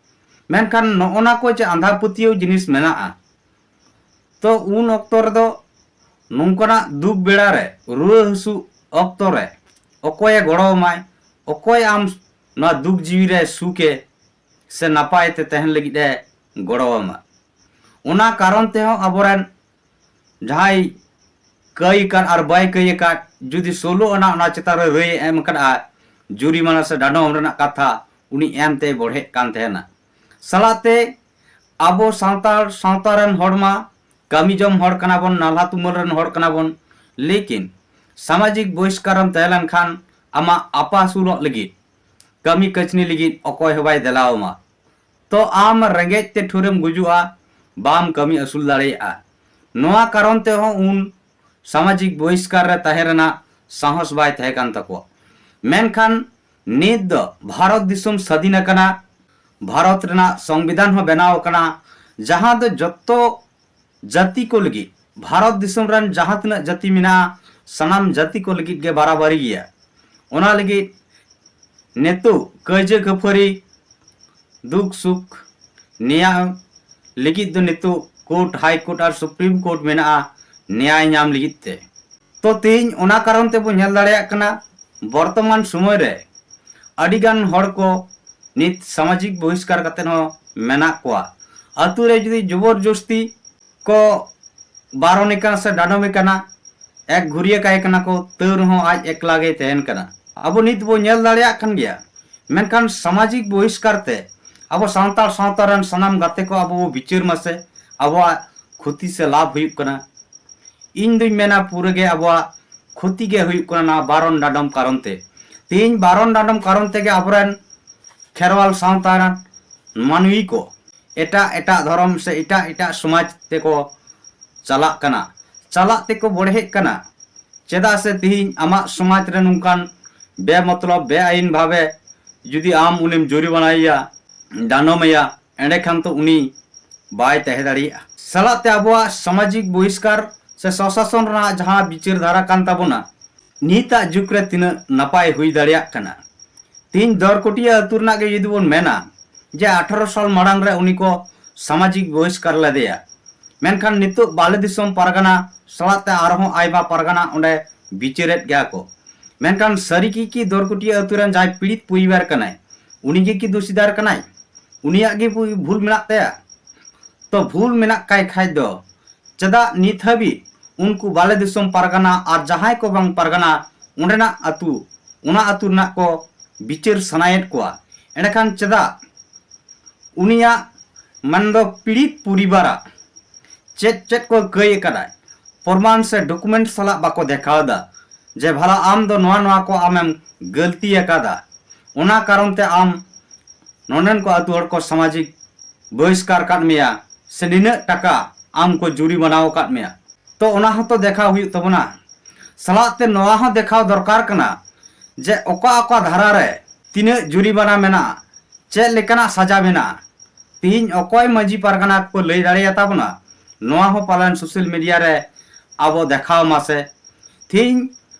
ᱢᱮᱱᱠᱷᱟᱱ ᱱᱚᱜᱼᱚ ᱱᱟ ᱠᱚ ᱡᱮ ᱟᱸᱫᱷᱟ ᱯᱟᱹᱛᱭᱟᱹᱣ ᱡᱤᱱᱤᱥ ᱢᱮᱱᱟᱜᱼᱟ, ᱛᱚ ᱩᱱ ᱚᱠᱛᱚ ᱨᱮᱫᱚ ᱱᱚᱝᱠᱟᱱᱟᱜ ᱫᱩᱠ ᱵᱮᱲᱟ ᱨᱮ, ᱨᱩᱣᱟᱹ ᱦᱟᱹᱥᱩ ᱚᱠᱛᱚ ᱨᱮ ᱚᱠᱚᱭᱮ ᱜᱚᱲᱚ ᱟᱢᱟᱭ, ᱚᱠᱚᱭ ᱟᱢ ᱱᱚᱣᱟ ᱫᱩᱠ ᱡᱤᱣᱤ ᱨᱮ ᱥᱩᱠᱮ ᱥᱮ ᱱᱟᱯᱟᱭ ᱛᱮ ᱛᱟᱦᱮᱱ ᱞᱟᱹᱜᱤᱫ ᱮ ᱜᱚᱲᱚ ᱟᱢᱟ? ᱚᱱᱟ ᱠᱟᱨᱚᱱ ᱛᱮᱦᱚᱸ ᱟᱵᱚᱨᱮᱱ ᱡᱟᱦᱟᱸᱭ ᱠᱟᱹᱭ ᱟᱠᱟᱫ ᱟᱨ ᱵᱟᱭ ᱠᱟᱹᱭ ᱟᱠᱟᱫ, ᱡᱩᱫᱤ ᱥᱳᱞᱳ ᱟᱱᱟ ᱚᱱᱟ ᱪᱮᱛᱟᱱ ᱨᱮ ᱨᱟᱹᱭ ᱮ ᱮᱢ ᱟᱠᱟᱫᱼᱟ, ᱡᱩᱨᱤᱢᱟᱱᱟ ᱥᱮ ᱰᱟᱸᱰᱚᱢ ᱨᱮᱱᱟᱜ ᱠᱟᱛᱷᱟ ᱩᱱᱤ ᱮᱢ ᱛᱮᱭ ᱵᱚᱲᱦᱮᱜ ᱠᱟᱱ ᱛᱟᱦᱮᱱᱟ᱾ ᱥᱟᱞᱟᱜ ᱛᱮ ᱟᱵᱚ ᱥᱟᱱᱛᱟᱲ ᱥᱟᱶᱛᱟ ᱨᱮᱱ ᱦᱚᱲ ᱢᱟ ᱠᱟᱹᱢᱤ ᱡᱚᱢ ᱦᱚᱲ ᱠᱟᱱᱟ ᱵᱚᱱ, ᱱᱟᱞᱦᱟ ᱛᱩᱢᱟᱹᱞ ᱨᱮᱱ ᱦᱚᱲ ᱠᱟᱱᱟ ᱵᱚᱱ, ᱞᱮᱠᱤᱱ ᱥᱟᱢᱟᱡᱤᱠ ᱵᱚᱦᱤᱥᱠᱟᱨᱮᱢ ᱛᱟᱦᱮᱸ ᱞᱮᱱᱠᱷᱟᱱ ᱟᱢᱟᱜ ᱟᱯᱟᱥᱩᱞᱚᱜ ᱞᱟᱹᱜᱤᱫ, ᱠᱟᱹᱢᱤ ᱠᱟᱹᱥᱱᱤ ᱞᱟᱹᱜᱤᱫ ᱚᱠᱚᱭ ᱦᱚᱸ ᱵᱟᱭ ᱫᱮᱞᱟ ᱟᱢᱟ᱾ ᱛᱚ ᱟᱢ ᱨᱮᱸᱜᱮᱡ ᱛᱮ ᱴᱷᱩᱨᱮᱢ ᱜᱩᱡᱩᱜᱼᱟ, ᱵᱟᱢ ᱠᱟᱹᱢᱤ ᱟᱹᱥᱩᱞ ᱫᱟᱲᱮᱭᱟᱜᱼᱟ᱾ ᱱᱚᱣᱟ ᱠᱟᱨᱚᱱ ᱛᱮᱦᱚᱸ ᱩᱱ ᱥᱟᱢᱟᱡᱤᱠ ᱵᱚᱦᱤᱥᱠᱟᱨ ᱨᱮ ᱛᱟᱦᱮᱸ ᱨᱮᱱᱟᱜ ᱥᱟᱦᱚᱥ ᱵᱟᱭ ᱛᱟᱦᱮᱸ ᱠᱟᱱ ᱛᱟᱠᱚᱣᱟ᱾ ᱢᱮᱱᱠᱷᱟᱱ ᱱᱤᱛ ᱫᱚ ᱵᱷᱟᱨᱚᱛ ᱫᱤᱥᱚᱢ ᱥᱟᱹᱫᱷᱤᱱ ᱟᱠᱟᱱᱟ, ᱵᱷᱟᱨᱚᱛ ᱨᱮᱱᱟᱜ ᱥᱚᱝᱵᱤᱫᱷᱟᱱ ᱦᱚᱸ ᱵᱮᱱᱟᱣ ᱟᱠᱟᱱᱟ, ᱡᱟᱦᱟᱸ ᱫᱚ ᱡᱚᱛᱚ ᱡᱟᱹᱛᱤ ᱠᱚ ᱞᱟᱹᱜᱤᱫ, ᱵᱷᱟᱨᱚᱛ ᱫᱤᱥᱚᱢ ᱨᱮᱱ ᱡᱟᱦᱟᱸ ᱛᱤᱱᱟᱹᱜ ᱡᱟᱹᱛᱤ ᱢᱮᱱᱟᱜᱼᱟ, ᱥᱟᱱᱟᱢ ᱡᱟᱹᱛᱤ ᱠᱚ ᱞᱟᱹᱜᱤᱫ ᱜᱮ ᱵᱟᱨᱟᱵᱟᱨᱤ ᱜᱮᱭᱟ᱾ ᱚᱱᱟ ᱞᱟᱹᱜᱤᱫ ᱱᱤᱛᱚᱜ ᱠᱟᱹᱭᱡᱟᱹ ᱠᱷᱟᱹᱯᱟᱹᱨᱤ, ᱫᱩᱠ ᱥᱩᱠ, ᱱᱮᱭᱟᱣ ᱞᱟᱹᱜᱤᱫ ᱫᱚ ᱱᱤᱛᱚᱜ ᱠᱳᱨᱴ, ᱦᱟᱭ ᱠᱳᱨᱴ ᱟᱨ ᱥᱩᱯᱨᱤᱢ ᱠᱳᱨᱴ ᱢᱮᱱᱟᱜᱼᱟ ᱱᱮᱭᱟᱭ ᱧᱟᱢ ᱞᱟᱹᱜᱤᱫ ᱛᱮ᱾ ᱛᱚ ᱛᱮᱦᱮᱧ ᱚᱱᱟ ᱠᱟᱨᱚᱱ ᱛᱮᱵᱚ ᱧᱮᱞ ᱫᱟᱲᱮᱭᱟᱜ ᱠᱟᱱᱟ, ᱵᱚᱨᱛᱚᱢᱟᱱ ᱥᱚᱢᱚᱭ ᱨᱮ ᱟᱹᱰᱤᱜᱟᱱ ᱦᱚᱲ ᱠᱚ ᱱᱤᱛ ᱥᱟᱢᱟᱡᱤᱠ ᱵᱚᱦᱤᱥᱠᱟᱨ ᱠᱟᱛᱮ ᱦᱚᱸ ᱢᱮᱱᱟᱜ ᱠᱚᱣᱟ᱾ ᱟᱹᱛᱩ ᱨᱮ ᱡᱩᱫᱤ ᱡᱚᱵᱚᱨ ᱡᱚᱥᱛᱤ ᱠᱚ ᱵᱟᱨᱚᱱᱮ ᱠᱟᱱᱟ ᱥᱮ ᱰᱟᱸᱰᱚᱢᱮ ᱠᱟᱱᱟ, ᱮᱠ ᱜᱷᱩᱨᱤᱭᱟᱹ ᱠᱟᱭ ᱠᱟᱱᱟ ᱠᱚ, ᱛᱟᱹᱣ ᱨᱮᱦᱚᱸ ᱟᱡ ᱮᱠᱞᱟ ᱜᱮᱭ ᱛᱟᱦᱮᱱ ᱠᱟᱱᱟ᱾ ᱟᱵᱚ ᱱᱤᱛ ᱵᱚ ᱧᱮᱞ ᱫᱟᱲᱮᱭᱟᱜ ᱠᱟᱱ ᱜᱮᱭᱟ, ᱢᱮᱱᱠᱷᱟᱱ ᱥᱟᱢᱟᱡᱤᱠ ᱵᱚᱦᱤᱥᱠᱟᱨ ᱛᱮ ᱟᱵᱚ ᱥᱟᱱᱛᱟᱲ ᱥᱟᱶᱛᱟ ᱨᱮᱱ ᱥᱟᱱᱟᱢ ᱜᱟᱛᱮ ᱠᱚ ᱟᱵᱚ ᱵᱚ ᱵᱤᱪᱟᱹᱨ ᱢᱟᱥᱮ, ᱟᱵᱚᱣᱟᱜ ᱠᱷᱚᱛᱤ ᱥᱮ ᱞᱟᱵᱷ ᱦᱩᱭᱩᱜ ᱠᱟᱱᱟ᱾ ᱤᱧ ᱫᱩᱧ ᱢᱮᱱᱟ ᱯᱩᱨᱟᱹ ᱜᱮ ᱟᱵᱚᱣᱟᱜ ᱠᱷᱚᱛᱤ ᱜᱮ ᱦᱩᱭᱩᱜ ᱠᱟᱱᱟ ᱱᱚᱣᱟ ᱵᱟᱨᱚᱱ ᱰᱟᱸᱰᱚᱢ ᱠᱟᱨᱚᱱ ᱛᱮ᱾ ᱛᱮᱦᱮᱧ ᱵᱟᱨᱚᱱ ᱰᱟᱸᱰᱚᱢ ᱠᱟᱨᱚᱱ ᱛᱮᱜᱮ ᱟᱵᱚᱨᱮᱱ ᱠᱷᱮᱨᱣᱟᱞ ᱥᱟᱶᱛᱟ ᱨᱮᱱ ᱢᱟᱹᱱᱢᱤ ᱠᱚ ᱮᱴᱟᱜ ᱮᱴᱟᱜ ᱫᱷᱚᱨᱚᱢ ᱥᱮ ᱮᱴᱟᱜ ᱮᱴᱟᱜ ᱥᱚᱢᱟᱡᱽ ᱛᱮᱠᱚ ᱪᱟᱞᱟᱜ ᱠᱟᱱᱟ, ᱪᱟᱞᱟᱜ ᱛᱮᱠᱚ ᱵᱚᱲᱦᱮᱜ ᱠᱟᱱᱟ᱾ ᱪᱮᱫᱟᱜ ᱥᱮ ᱛᱮᱦᱮᱧ ᱟᱢᱟᱜ ᱥᱚᱢᱟᱡᱽ ᱨᱮ ᱱᱚᱝᱠᱟᱱ ᱵᱮᱢᱚᱛᱞᱚᱵ ᱵᱮᱟᱭᱤᱱ ᱵᱷᱟᱵᱮ ᱡᱩᱫᱤ ᱟᱢ ᱩᱱᱤᱢ ᱡᱩᱨᱤᱢᱟᱱᱟᱭᱮᱭᱟ, ᱰᱟᱸᱰᱚᱢᱮᱭᱟ, ᱮᱸᱰᱮᱠᱷᱟᱱ ᱛᱚ ᱩᱱᱤ ᱵᱟᱭ ᱛᱟᱦᱮᱸ ᱫᱟᱲᱮᱭᱟᱜᱼᱟ᱾ ᱥᱟᱞᱟᱜ ᱛᱮ ᱟᱵᱚᱣᱟᱜ ᱥᱟᱢᱟᱡᱤᱠ ᱵᱚᱦᱤᱥᱠᱟᱨ ᱥᱮ ᱥᱚᱥᱟᱥᱚᱱ ᱨᱮᱱᱟᱜ ᱡᱟᱦᱟᱸ ᱵᱤᱪᱟᱹᱨ ᱫᱷᱟᱨᱟ ᱠᱟᱱ ᱛᱟᱵᱚᱱᱟ, ᱱᱤᱛᱟᱜ ᱡᱩᱜᱽ ᱨᱮ ᱛᱤᱱᱟᱹᱜ ᱱᱟᱯᱟᱭ ᱦᱩᱭ ᱫᱟᱲᱮᱭᱟᱜ ᱠᱟᱱᱟ᱾ ᱛᱮᱦᱮᱧ ᱫᱚᱨᱠᱚᱴᱤᱭᱟᱹ ᱟᱹᱛᱩ ᱨᱮᱱᱟᱜ ᱜᱮ ᱡᱩᱫᱤ ᱵᱚᱱ ᱢᱮᱱᱟ ᱡᱮ ᱟᱴᱷᱟᱨᱚ ᱥᱟᱞ ᱢᱟᱲᱟᱝ ᱨᱮ ᱩᱱᱤ ᱠᱚ ᱥᱟᱢᱟᱡᱤᱠ ᱵᱚᱦᱤᱥᱠᱟᱨ ᱞᱮᱫᱮᱭᱟ, ᱢᱮᱱᱠᱷᱟᱱ ᱱᱤᱛᱚᱜ ᱵᱟᱞᱮ ᱫᱤᱥᱚᱢ ᱯᱟᱨᱜᱟᱱᱟ ᱥᱟᱞᱟᱜ ᱛᱮ ᱟᱨᱦᱚᱸ ᱟᱭᱢᱟ ᱯᱟᱨᱜᱟᱱᱟ ᱚᱸᱰᱮ ᱵᱤᱪᱟᱹᱨᱮᱫ ᱜᱮᱭᱟ ᱠᱚ᱾ ᱢᱮᱱᱠᱷᱟᱱ ᱥᱟᱹᱨᱤ ᱜᱮ ᱠᱤ ᱫᱚᱨᱠᱚᱴᱤᱭᱟᱹ ᱟᱹᱛᱩ ᱨᱮᱱ ᱡᱟᱦᱟᱸᱭ ᱯᱤᱲᱤᱛ ᱯᱚᱨᱤᱵᱟᱨ ᱠᱟᱱᱟᱭ, ᱩᱱᱤ ᱜᱮ ᱠᱤ ᱫᱳᱥᱤᱫᱟᱨ ᱠᱟᱱᱟᱭ? ᱩᱱᱤᱭᱟᱜ ᱜᱮ ᱵᱷᱩ-, ᱵᱷᱩᱞ ᱢᱮᱱᱟᱜ ᱛᱟᱭᱟ? ᱛᱚ ᱵᱷᱩᱞ ᱢᱮᱱᱟᱜ ᱠᱟᱭ ᱠᱷᱟᱡ ᱫᱚ ᱪᱮᱫᱟᱜ ᱱᱤᱛ ᱦᱟᱹᱵᱤᱡ ᱩᱱᱠᱩ ᱵᱟᱞᱮ ᱫᱤᱥᱚᱢ ᱯᱟᱨᱜᱟᱱᱟ ᱟᱨ ᱡᱟᱦᱟᱸᱭ ᱠᱚ ᱵᱟᱝ ᱯᱟᱨᱜᱟᱱᱟ ᱚᱸᱰᱮᱱᱟᱜ ᱟᱹᱛᱩ, ᱚᱱᱟ ᱟᱹᱛᱩ ᱨᱮᱱᱟᱜ ᱠᱚ ᱵᱤᱪᱟᱹᱨ ᱥᱟᱱᱟᱭᱮᱫ ᱠᱚᱣᱟ? ᱮᱸᱰᱮᱠᱷᱟᱱ ᱪᱮᱫᱟᱜ ᱩᱱᱤᱭᱟᱜ ᱢᱮᱱᱫᱚ ᱯᱤᱲᱤᱛ ᱯᱚᱨᱤᱵᱟᱨᱟᱜ ᱪᱮᱫ ᱪᱮᱫ ᱠᱚ ᱠᱟᱹᱭ ᱟᱠᱟᱫᱟᱭ, ᱯᱨᱚᱢᱟᱱ ᱥᱮ ᱰᱚᱠᱩᱢᱮᱱᱴ ᱥᱟᱞᱟᱜ ᱵᱟᱠᱚ ᱫᱮᱠᱷᱟᱣ ᱮᱫᱟ ᱡᱮ ᱵᱷᱟᱞᱟ ᱟᱢ ᱫᱚ ᱱᱚᱣᱟ ᱱᱚᱣᱟ ᱠᱚ ᱟᱢᱮᱢ ᱜᱟᱹᱞᱛᱤ ᱟᱠᱟᱫᱟ, ᱚᱱᱟ ᱠᱟᱨᱚᱱ ᱛᱮ ᱟᱢ ᱱᱚᱰᱮᱱ ᱠᱚ ᱟᱹᱛᱩ ᱦᱚᱲ ᱠᱚ ᱥᱟᱢᱟᱡᱤᱠ ᱵᱚᱦᱤᱥᱠᱟᱨ ᱟᱠᱟᱫ ᱢᱮᱭᱟ ᱥᱮ ᱱᱤᱱᱟᱹᱜ ᱴᱟᱠᱟ ᱟᱢ ᱠᱚ ᱡᱩᱨᱤᱢᱟᱱᱟ ᱟᱠᱟᱫ ᱢᱮᱭᱟ᱾ ᱛᱚ ᱚᱱᱟ ᱦᱚᱸᱛᱚ ᱫᱮᱠᱷᱟᱣ ᱦᱩᱭᱩᱜ ᱛᱟᱵᱚᱱᱟ᱾ ᱥᱟᱞᱟᱜ ᱛᱮ ᱱᱚᱣᱟ ᱦᱚᱸ ᱫᱮᱠᱷᱟᱣ ᱫᱚᱨᱠᱟᱨ ᱠᱟᱱᱟ ᱡᱮ ᱚᱠᱟ ᱚᱠᱟ ᱫᱷᱟᱨᱟ ᱨᱮ ᱛᱤᱱᱟᱹᱜ ᱡᱩᱨᱤᱢᱟᱱᱟ ᱢᱮᱱᱟᱜᱼᱟ, ᱪᱮᱫ ᱞᱮᱠᱟᱱᱟᱜ ᱥᱟᱡᱟ ᱢᱮᱱᱟᱜᱼᱟ᱾ ᱛᱤᱦᱤᱧ ᱚᱠᱚᱭ ᱢᱟᱹᱡᱷᱤ ᱯᱟᱨᱜᱟᱱᱟ ᱠᱚ ᱞᱟᱹᱭ ᱫᱟᱲᱮᱭᱟᱛᱟ ᱵᱚᱱᱟ, ᱱᱚᱣᱟ ᱦᱚᱸ ᱯᱟᱞᱮᱱ ᱥᱳᱥᱟᱞ ᱢᱤᱰᱤᱭᱟ ᱨᱮ ᱟᱵᱚ ᱫᱮᱠᱷᱟᱣ ᱢᱟᱥᱮ᱾ ᱛᱤᱦᱤᱧ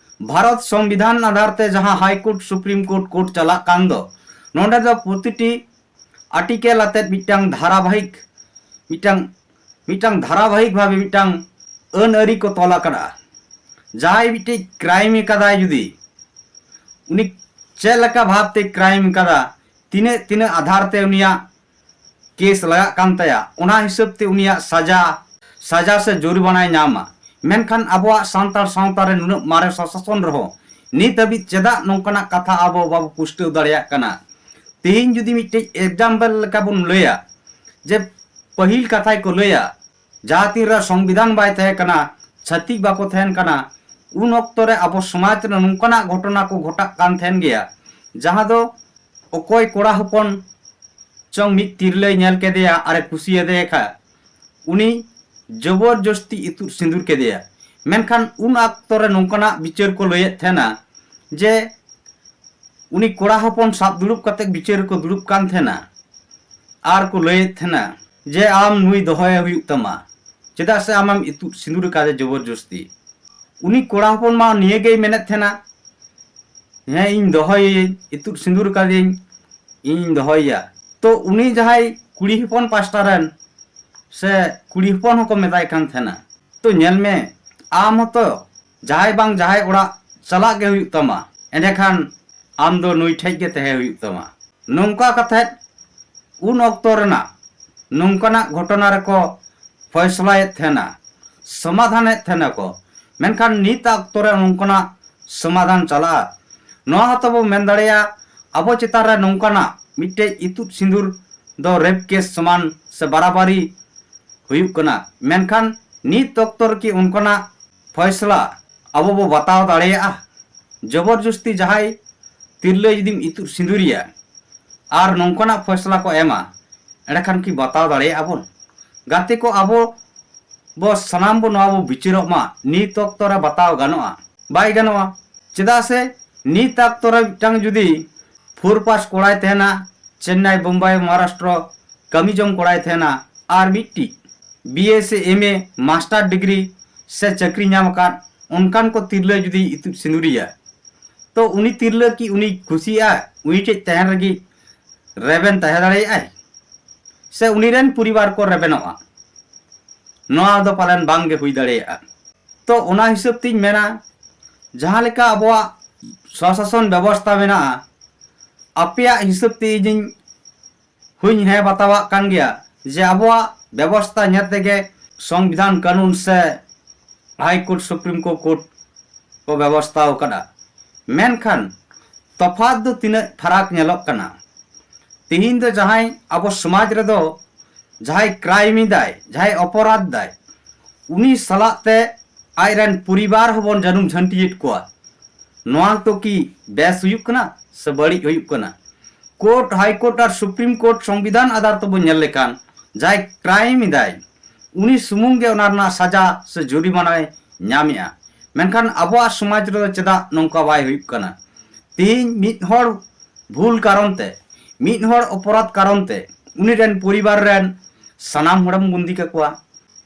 ᱵᱷᱟᱨᱚᱛ ᱥᱚᱝᱵᱤᱫᱷᱟᱱ ᱟᱫᱷᱟᱨ ᱛᱮ ᱡᱟᱦᱟᱸ high court, supreme court, court ᱪᱟᱞᱟᱜ ᱠᱟᱱ ᱫᱚ, ᱱᱚᱰᱮ ᱫᱚ ᱯᱨᱚᱛᱤᱴᱤ ᱟᱨᱴᱤᱠᱮᱞ ᱟᱛᱮᱫ ᱢᱤᱫᱴᱟᱝ ᱫᱷᱟᱨᱟᱵᱟᱦᱤᱠ, ᱢᱤᱫᱴᱟᱝ, ᱢᱤᱫᱴᱟᱝ ᱫᱷᱟᱨᱟᱵᱟᱦᱤᱠ ᱵᱷᱟᱵᱮ ᱢᱤᱫᱴᱟᱝ ᱟᱹᱱ ᱟᱹᱨᱤ ᱠᱚ ᱛᱚᱞ ᱟᱠᱟᱫᱟ᱾ ᱡᱟᱦᱟᱸᱭ ᱢᱤᱫᱴᱤᱡ ᱠᱨᱟᱭᱤᱢ ᱟᱠᱟᱫᱟᱭ, ᱡᱩᱫᱤ ᱩᱱᱤ ᱪᱮᱫ ᱞᱮᱠᱟ ᱵᱷᱟᱵᱽᱛᱮ ᱠᱨᱟᱭᱤᱢ ᱟᱠᱟᱫᱟ, ᱛᱤᱱᱟᱹᱜ, ᱛᱤᱱᱟᱹᱜ ᱟᱫᱷᱟᱨ ᱛᱮ ᱩᱱᱤᱭᱟᱜ ᱠᱮᱥ ᱞᱟᱜᱟᱜ ᱠᱟᱱ ᱛᱟᱭᱟ, ᱚᱱᱟ ᱦᱤᱥᱟᱹᱵ ᱛᱮ ᱩᱱᱤᱭᱟᱜ ᱥᱟᱡᱟ, ᱥᱟᱡᱟ ᱥᱮ ᱡᱩᱨᱤᱢᱟᱱᱟᱭ ᱧᱟᱢᱟ᱾ ᱢᱮᱱᱠᱷᱟᱱ ᱟᱵᱚᱣᱟᱜ ᱥᱟᱱᱛᱟᱲ ᱥᱟᱶᱛᱟ ᱨᱮ ᱱᱩᱱᱟᱹᱜ ᱢᱟᱨᱮ ᱥᱟᱥᱟᱥᱚᱱ ᱨᱮᱦᱚᱸ ᱱᱤᱛ ᱦᱟᱹᱵᱤᱡ ᱪᱮᱫᱟᱜ ᱱᱚᱝᱠᱟᱱᱟᱜ ᱠᱟᱛᱷᱟ ᱟᱵᱚ ᱵᱟᱵᱚ ᱯᱩᱥᱴᱟᱹᱣ ᱫᱟᱲᱮᱭᱟᱜ ᱠᱟᱱᱟ? ᱛᱮᱦᱮᱧ ᱡᱩᱫᱤ ᱢᱤᱫᱴᱮᱡ ᱮᱠᱡᱟᱢᱯᱮᱞ ᱞᱮᱠᱟ ᱵᱚᱱ ᱞᱟᱹᱭᱟ, ᱡᱮ ᱯᱟᱹᱦᱤᱞ ᱠᱟᱛᱷᱟᱭ ᱠᱚ ᱞᱟᱹᱭᱟ, ᱡᱟᱦᱟᱸ ᱛᱤᱱ ᱨᱮ ᱥᱚᱝᱵᱤᱫᱷᱟᱱ ᱵᱟᱭ ᱛᱟᱦᱮᱸ ᱠᱟᱱᱟ, ᱪᱷᱟᱹᱛᱤᱠ ᱵᱟᱠᱚ ᱛᱟᱦᱮᱱ ᱠᱟᱱᱟ, ᱩᱱ ᱚᱠᱛᱚ ᱨᱮ ᱟᱵᱚ ᱥᱚᱢᱟᱡᱽ ᱨᱮ ᱱᱚᱝᱠᱟᱱᱟᱜ ᱜᱷᱚᱴᱚᱱᱟ ᱠᱚ ᱜᱷᱚᱴᱟᱜ ᱠᱟᱱ ᱛᱟᱦᱮᱱ ᱜᱮᱭᱟ, ᱡᱟᱦᱟᱸ ᱫᱚ ᱚᱠᱚᱭ ᱠᱚᱲᱟ ᱦᱚᱯᱚᱱ ᱪᱚᱝ ᱢᱤᱫ ᱛᱤᱨᱞᱟᱹᱭ ᱧᱮᱞ ᱠᱮᱫᱮᱭᱟ ᱟᱨᱮ ᱠᱩᱥᱤᱭᱟᱫᱮ ᱠᱷᱟᱱ, ᱩᱱᱤ ᱡᱚᱵᱚᱨ ᱡᱚᱥᱛᱤ ᱤᱛᱩᱫ ᱥᱤᱸᱫᱩᱨ ᱠᱮᱫᱮᱭᱟ᱾ ᱢᱮᱱᱠᱷᱟᱱ ᱩᱱ ᱚᱠᱛᱚ ᱨᱮ ᱱᱚᱝᱠᱟᱱᱟᱜ ᱵᱤᱪᱟᱹᱨ ᱠᱚ ᱞᱟᱹᱭᱮᱫ ᱛᱟᱦᱮᱱᱟ ᱡᱮ ᱩᱱᱤ ᱠᱚᱲᱟ ᱦᱚᱯᱚᱱ ᱥᱟᱵ ᱫᱩᱲᱩᱵ ᱠᱟᱛᱮ ᱵᱤᱪᱟᱹᱨ ᱨᱮᱠᱚ ᱫᱩᱲᱩᱵ ᱠᱟᱱ ᱛᱟᱦᱮᱱᱟ ᱟᱨ ᱠᱚ ᱞᱟᱹᱭᱮᱫ ᱛᱟᱦᱮᱱᱟ ᱡᱮ ᱟᱢ ᱱᱩᱭ ᱫᱚᱦᱚᱭᱮ ᱦᱩᱭᱩᱜ ᱛᱟᱢᱟ, ᱪᱮᱫᱟᱜ ᱥᱮ ᱟᱢᱮᱢ ᱤᱛᱩᱫ ᱥᱤᱸᱫᱩᱨ ᱟᱠᱟᱫᱮ ᱡᱚᱵᱚᱨ ᱡᱚᱥᱛᱤ᱾ ᱩᱱᱤ ᱠᱚᱲᱟ ᱦᱚᱯᱚᱱ ᱢᱟ ᱱᱤᱭᱟᱹ ᱜᱮᱭ ᱢᱮᱱᱮᱫ ᱛᱟᱦᱮᱱᱟ, ᱦᱮᱸ, ᱤᱧ ᱫᱚᱦᱚᱭᱮᱭᱟᱹᱧ, ᱤᱛᱩᱫ ᱥᱤᱸᱫᱩᱨ ᱟᱠᱟᱫᱮᱭᱟᱹᱧ, ᱤᱧᱤᱧ ᱫᱚᱦᱚᱭᱮᱭᱟ᱾ ᱛᱚ ᱩᱱᱤ ᱡᱟᱦᱟᱸᱭ ᱠᱩᱲᱤ ᱦᱚᱯᱚᱱ ᱯᱟᱥᱴᱟ ᱨᱮᱱ ᱥᱮ ᱠᱩᱲᱤ ᱦᱚᱯᱚᱱ ᱦᱚᱸᱠᱚ ᱢᱮᱛᱟᱭ ᱠᱟᱱ ᱛᱟᱦᱮᱱᱟ, ᱛᱚ ᱧᱮᱞ ᱢᱮ, ᱟᱢ ᱦᱚᱸᱛᱚ ᱡᱟᱦᱟᱸᱭ ᱵᱟᱝ ᱡᱟᱦᱟᱸᱭ ᱚᱲᱟᱜ ᱪᱟᱞᱟᱜ ᱜᱮ ᱦᱩᱭᱩᱜ ᱛᱟᱢᱟ, ᱮᱸᱰᱮᱠᱷᱟᱱ ᱟᱢ ᱫᱚ ᱱᱩᱭ ᱴᱷᱮᱡ ᱜᱮ ᱛᱟᱦᱮᱸ ᱦᱩᱭᱩᱜ ᱛᱟᱢᱟ᱾ ᱱᱚᱝᱠᱟ ᱠᱟᱛᱮᱫ ᱩᱱ ᱚᱠᱛᱚ ᱨᱮᱱᱟᱜ ᱱᱚᱝᱠᱟᱱᱟᱜ ᱜᱷᱚᱴᱚᱱᱟ ᱨᱮᱠᱚ ᱯᱷᱚᱭᱥᱞᱟᱭᱮᱫ ᱛᱟᱦᱮᱱᱟ, ᱥᱚᱢᱟᱫᱷᱟᱱᱮᱫ ᱛᱟᱦᱮᱱᱟ ᱠᱚ᱾ ᱢᱮᱱᱠᱷᱟᱱ ᱱᱤᱛ ᱚᱠᱛᱚ ᱨᱮ ᱱᱚᱝᱠᱟᱱᱟᱜ ᱥᱚᱢᱟᱫᱷᱟᱱ ᱪᱟᱞᱟᱜᱼᱟ? ᱱᱚᱣᱟ ᱦᱚᱸᱛᱚ ᱵᱚ ᱢᱮᱱ ᱫᱟᱲᱮᱭᱟᱜᱼᱟ, ᱟᱵᱚ ᱪᱮᱛᱟᱱ ᱨᱮ ᱱᱚᱝᱠᱟᱱᱟᱜ ᱢᱤᱫᱴᱮᱡ ᱤᱛᱩᱫ ᱥᱤᱸᱫᱩᱨ ᱫᱚ ᱨᱮᱯ ᱠᱮᱥ ᱥᱚᱢᱟᱱ ᱥᱮ ᱵᱟᱨᱟᱵᱟᱨᱤ ᱦᱩᱭᱩᱜ ᱠᱟᱱᱟ᱾ ᱢᱮᱱᱠᱷᱟᱱ ᱱᱤᱛ ᱚᱠᱛᱚ ᱨᱮᱠᱤ ᱚᱱᱠᱟᱱᱟᱜ ᱯᱷᱚᱭᱥᱞᱟ ᱟᱵᱚ ᱵᱚ ᱵᱟᱛᱟᱣ ᱫᱟᱲᱮᱭᱟᱜᱼᱟ? ᱡᱚᱵᱚᱨ ᱡᱚᱥᱛᱤ ᱡᱟᱦᱟᱸᱭ ᱛᱤᱨᱞᱟᱹ ᱡᱩᱫᱤᱢ ᱤᱛᱩᱫ ᱥᱤᱸᱫᱩᱨᱤᱭᱟ ᱟᱨ ᱱᱚᱝᱠᱟᱱᱟᱜ ᱯᱷᱚᱭᱥᱞᱟ ᱠᱚ ᱮᱢᱟ, ᱮᱸᱰᱮᱠᱷᱟᱱ ᱠᱤ ᱵᱟᱛᱟᱣ ᱫᱟᱲᱮᱭᱟᱜᱼᱟ ᱵᱚᱱ? ᱜᱟᱛᱮ ᱠᱚ, ᱟᱵᱚ ᱵᱚ ᱥᱟᱱᱟᱢ ᱵᱚ ᱱᱚᱣᱟ ᱵᱚ ᱵᱤᱪᱟᱹᱨᱚᱜ ᱢᱟ, ᱱᱤᱛ ᱚᱠᱛᱚ ᱨᱮ ᱵᱟᱛᱟᱣ ᱜᱟᱱᱚᱜᱼᱟ? ᱵᱟᱭ ᱜᱟᱱᱚᱜᱼᱟ᱾ ᱪᱮᱫᱟᱜ ᱥᱮ ᱱᱤᱛ ᱚᱠᱛᱚ ᱨᱮ ᱢᱤᱫᱴᱟᱝ ᱡᱩᱫᱤ ᱯᱷᱳᱨ ᱯᱟᱥ ᱠᱚᱲᱟᱭ ᱛᱟᱦᱮᱱᱟ, ᱪᱮᱱᱱᱟᱭ, ᱵᱳᱢᱵᱟᱭ, ᱢᱚᱦᱟᱨᱟᱥᱴᱨᱚ ᱠᱟᱹᱢᱤ ᱡᱚᱝ ᱠᱚᱲᱟᱭ ᱛᱟᱦᱮᱱᱟ, ᱟᱨ ᱢᱤᱫᱴᱤᱡ ᱵᱤ ᱮ ᱥᱮ ᱮᱢ ᱮ ᱢᱟᱥᱴᱟᱨ ᱰᱤᱜᱽᱨᱤ ᱥᱮ ᱪᱟᱹᱠᱨᱤ ᱧᱟᱢ ᱟᱠᱟᱫ ᱚᱱᱠᱟᱱ ᱠᱚ ᱛᱤᱨᱞᱟᱹ ᱡᱩᱫᱤ ᱤᱛᱩᱫ ᱥᱤᱸᱫᱩᱨᱤᱭᱟ, ᱛᱚ ᱩᱱᱤ ᱛᱤᱨᱞᱟᱹ ᱠᱤ ᱩᱱᱤ ᱠᱩᱥᱤᱭᱟᱜᱼᱟ? ᱩᱱᱤ ᱴᱷᱮᱡ ᱛᱟᱦᱮᱱ ᱨᱮᱜᱮ ᱨᱮᱵᱮᱱ ᱛᱟᱦᱮᱸ ᱫᱟᱲᱮᱭᱟᱜᱼᱟᱭ? ᱥᱮ ᱩᱱᱤ ᱨᱮᱱ ᱯᱚᱨᱤᱵᱟᱨ ᱠᱚ ᱨᱮᱵᱮᱱᱚᱜᱼᱟ? ᱱᱚᱣᱟ ᱫᱚ ᱯᱟᱞᱮᱱ ᱵᱟᱝ ᱜᱮ ᱦᱩᱭ ᱫᱟᱲᱮᱭᱟᱜᱼᱟ᱾ ᱛᱚ ᱚᱱᱟ ᱦᱤᱥᱟᱹᱵ ᱛᱤᱧ ᱢᱮᱱᱟ, ᱡᱟᱦᱟᱸ ᱞᱮᱠᱟ ᱟᱵᱚᱣᱟᱜ ᱥᱚᱥᱟᱥᱚᱱ ᱵᱮᱵᱚᱥᱛᱷᱟ ᱢᱮᱱᱟᱜᱼᱟ, ᱟᱯᱮᱭᱟᱜ ᱦᱤᱥᱟᱹᱵ ᱛᱮ ᱤᱧᱤᱧ ᱦᱚᱧ ᱦᱮᱸ ᱵᱟᱛᱟᱣᱟᱜ ᱠᱟᱱ ᱜᱮᱭᱟ ᱡᱮ ᱟᱵᱚᱣᱟᱜ ᱵᱮᱵᱚᱥᱛᱷᱟ ᱧᱮᱞ ᱛᱮᱜᱮ ᱥᱚᱝᱵᱤᱫᱷᱟᱱ ᱠᱟᱹᱱᱩᱱ ᱥᱮ high court, supreme court, court ᱠᱚ ᱵᱮᱵᱚᱥᱛᱷᱟ ᱟᱠᱟᱫᱟ᱾ ᱢᱮᱱᱠᱷᱟᱱ ᱛᱚᱯᱷᱟᱛ ᱫᱚ ᱛᱤᱱᱟᱹᱜ ᱯᱷᱟᱨᱟᱠ ᱧᱮᱞᱚᱜ ᱠᱟᱱᱟ᱾ ᱛᱤᱦᱤᱧ ᱫᱚ ᱡᱟᱦᱟᱸᱭ ᱟᱵᱚ ᱥᱚᱢᱟᱡᱽ ᱨᱮᱫᱚ ᱡᱟᱦᱟᱸᱭ ᱠᱨᱟᱭᱤᱢ ᱮᱫᱟᱭ, ᱡᱟᱦᱟᱸᱭ ᱚᱯᱚᱨᱟᱫᱷ ᱫᱟᱭ, ᱩᱱᱤ ᱥᱟᱞᱟᱜ ᱛᱮ ᱟᱡᱨᱮᱱ ᱯᱚᱨᱤᱵᱟᱨ ᱦᱚᱸᱵᱚᱱ ᱡᱟᱹᱱᱩᱢ ᱡᱷᱟᱹᱱᱴᱤᱭᱮᱫ ᱠᱚᱣᱟ᱾ ᱱᱚᱣᱟ ᱫᱚ ᱠᱤ ᱵᱮᱥ ᱦᱩᱭᱩᱜ ᱠᱟᱱᱟ ᱥᱮ ᱵᱟᱹᱲᱤᱡ ᱦᱩᱭᱩᱜ ᱠᱟᱱᱟ? ᱠᱳᱨᱴ, ᱦᱟᱭ ᱠᱳᱨᱴ ᱟᱨ ᱥᱩᱯᱨᱤᱢ ᱠᱳᱨᱴ ᱥᱚᱝᱵᱤᱫᱷᱟᱱ ᱟᱫᱷᱟᱨ ᱛᱮᱵᱚᱱ ᱧᱮᱞ ᱞᱮᱠᱷᱟᱱ ᱡᱟᱦᱟᱸᱭ ᱠᱨᱟᱭᱤᱢ ᱮᱫᱟᱭ, ᱩᱱᱤ ᱥᱩᱢᱩᱝ ᱜᱮ ᱚᱱᱟ ᱨᱮᱱᱟᱜ ᱥᱟᱡᱟ ᱥᱮ ᱡᱩᱨᱤᱢᱟᱱᱟᱭ ᱧᱟᱢᱮᱜᱼᱟ᱾ ᱢᱮᱱᱠᱷᱟᱱ ᱟᱵᱚᱣᱟᱜ ᱥᱚᱢᱟᱡᱽ ᱨᱮᱫᱚ ᱪᱮᱫᱟᱜ ᱱᱚᱝᱠᱟ ᱵᱟᱭ ᱦᱩᱭᱩᱜ ᱠᱟᱱᱟ? ᱛᱮᱦᱮᱧ ᱢᱤᱫ ᱦᱚᱲ ᱵᱷᱩᱞ ᱠᱟᱨᱚᱱ ᱛᱮ, ᱢᱤᱫ ᱦᱚᱲ ᱚᱯᱚᱨᱟᱫᱷ ᱠᱟᱨᱚᱱ ᱛᱮ ᱩᱱᱤ ᱨᱮᱱ ᱯᱚᱨᱤᱵᱟᱨ ᱨᱮᱱ ᱥᱟᱱᱟᱢ ᱦᱚᱲᱮᱢ ᱵᱩᱸᱫᱤ ᱠᱟᱠᱚᱣᱟ᱾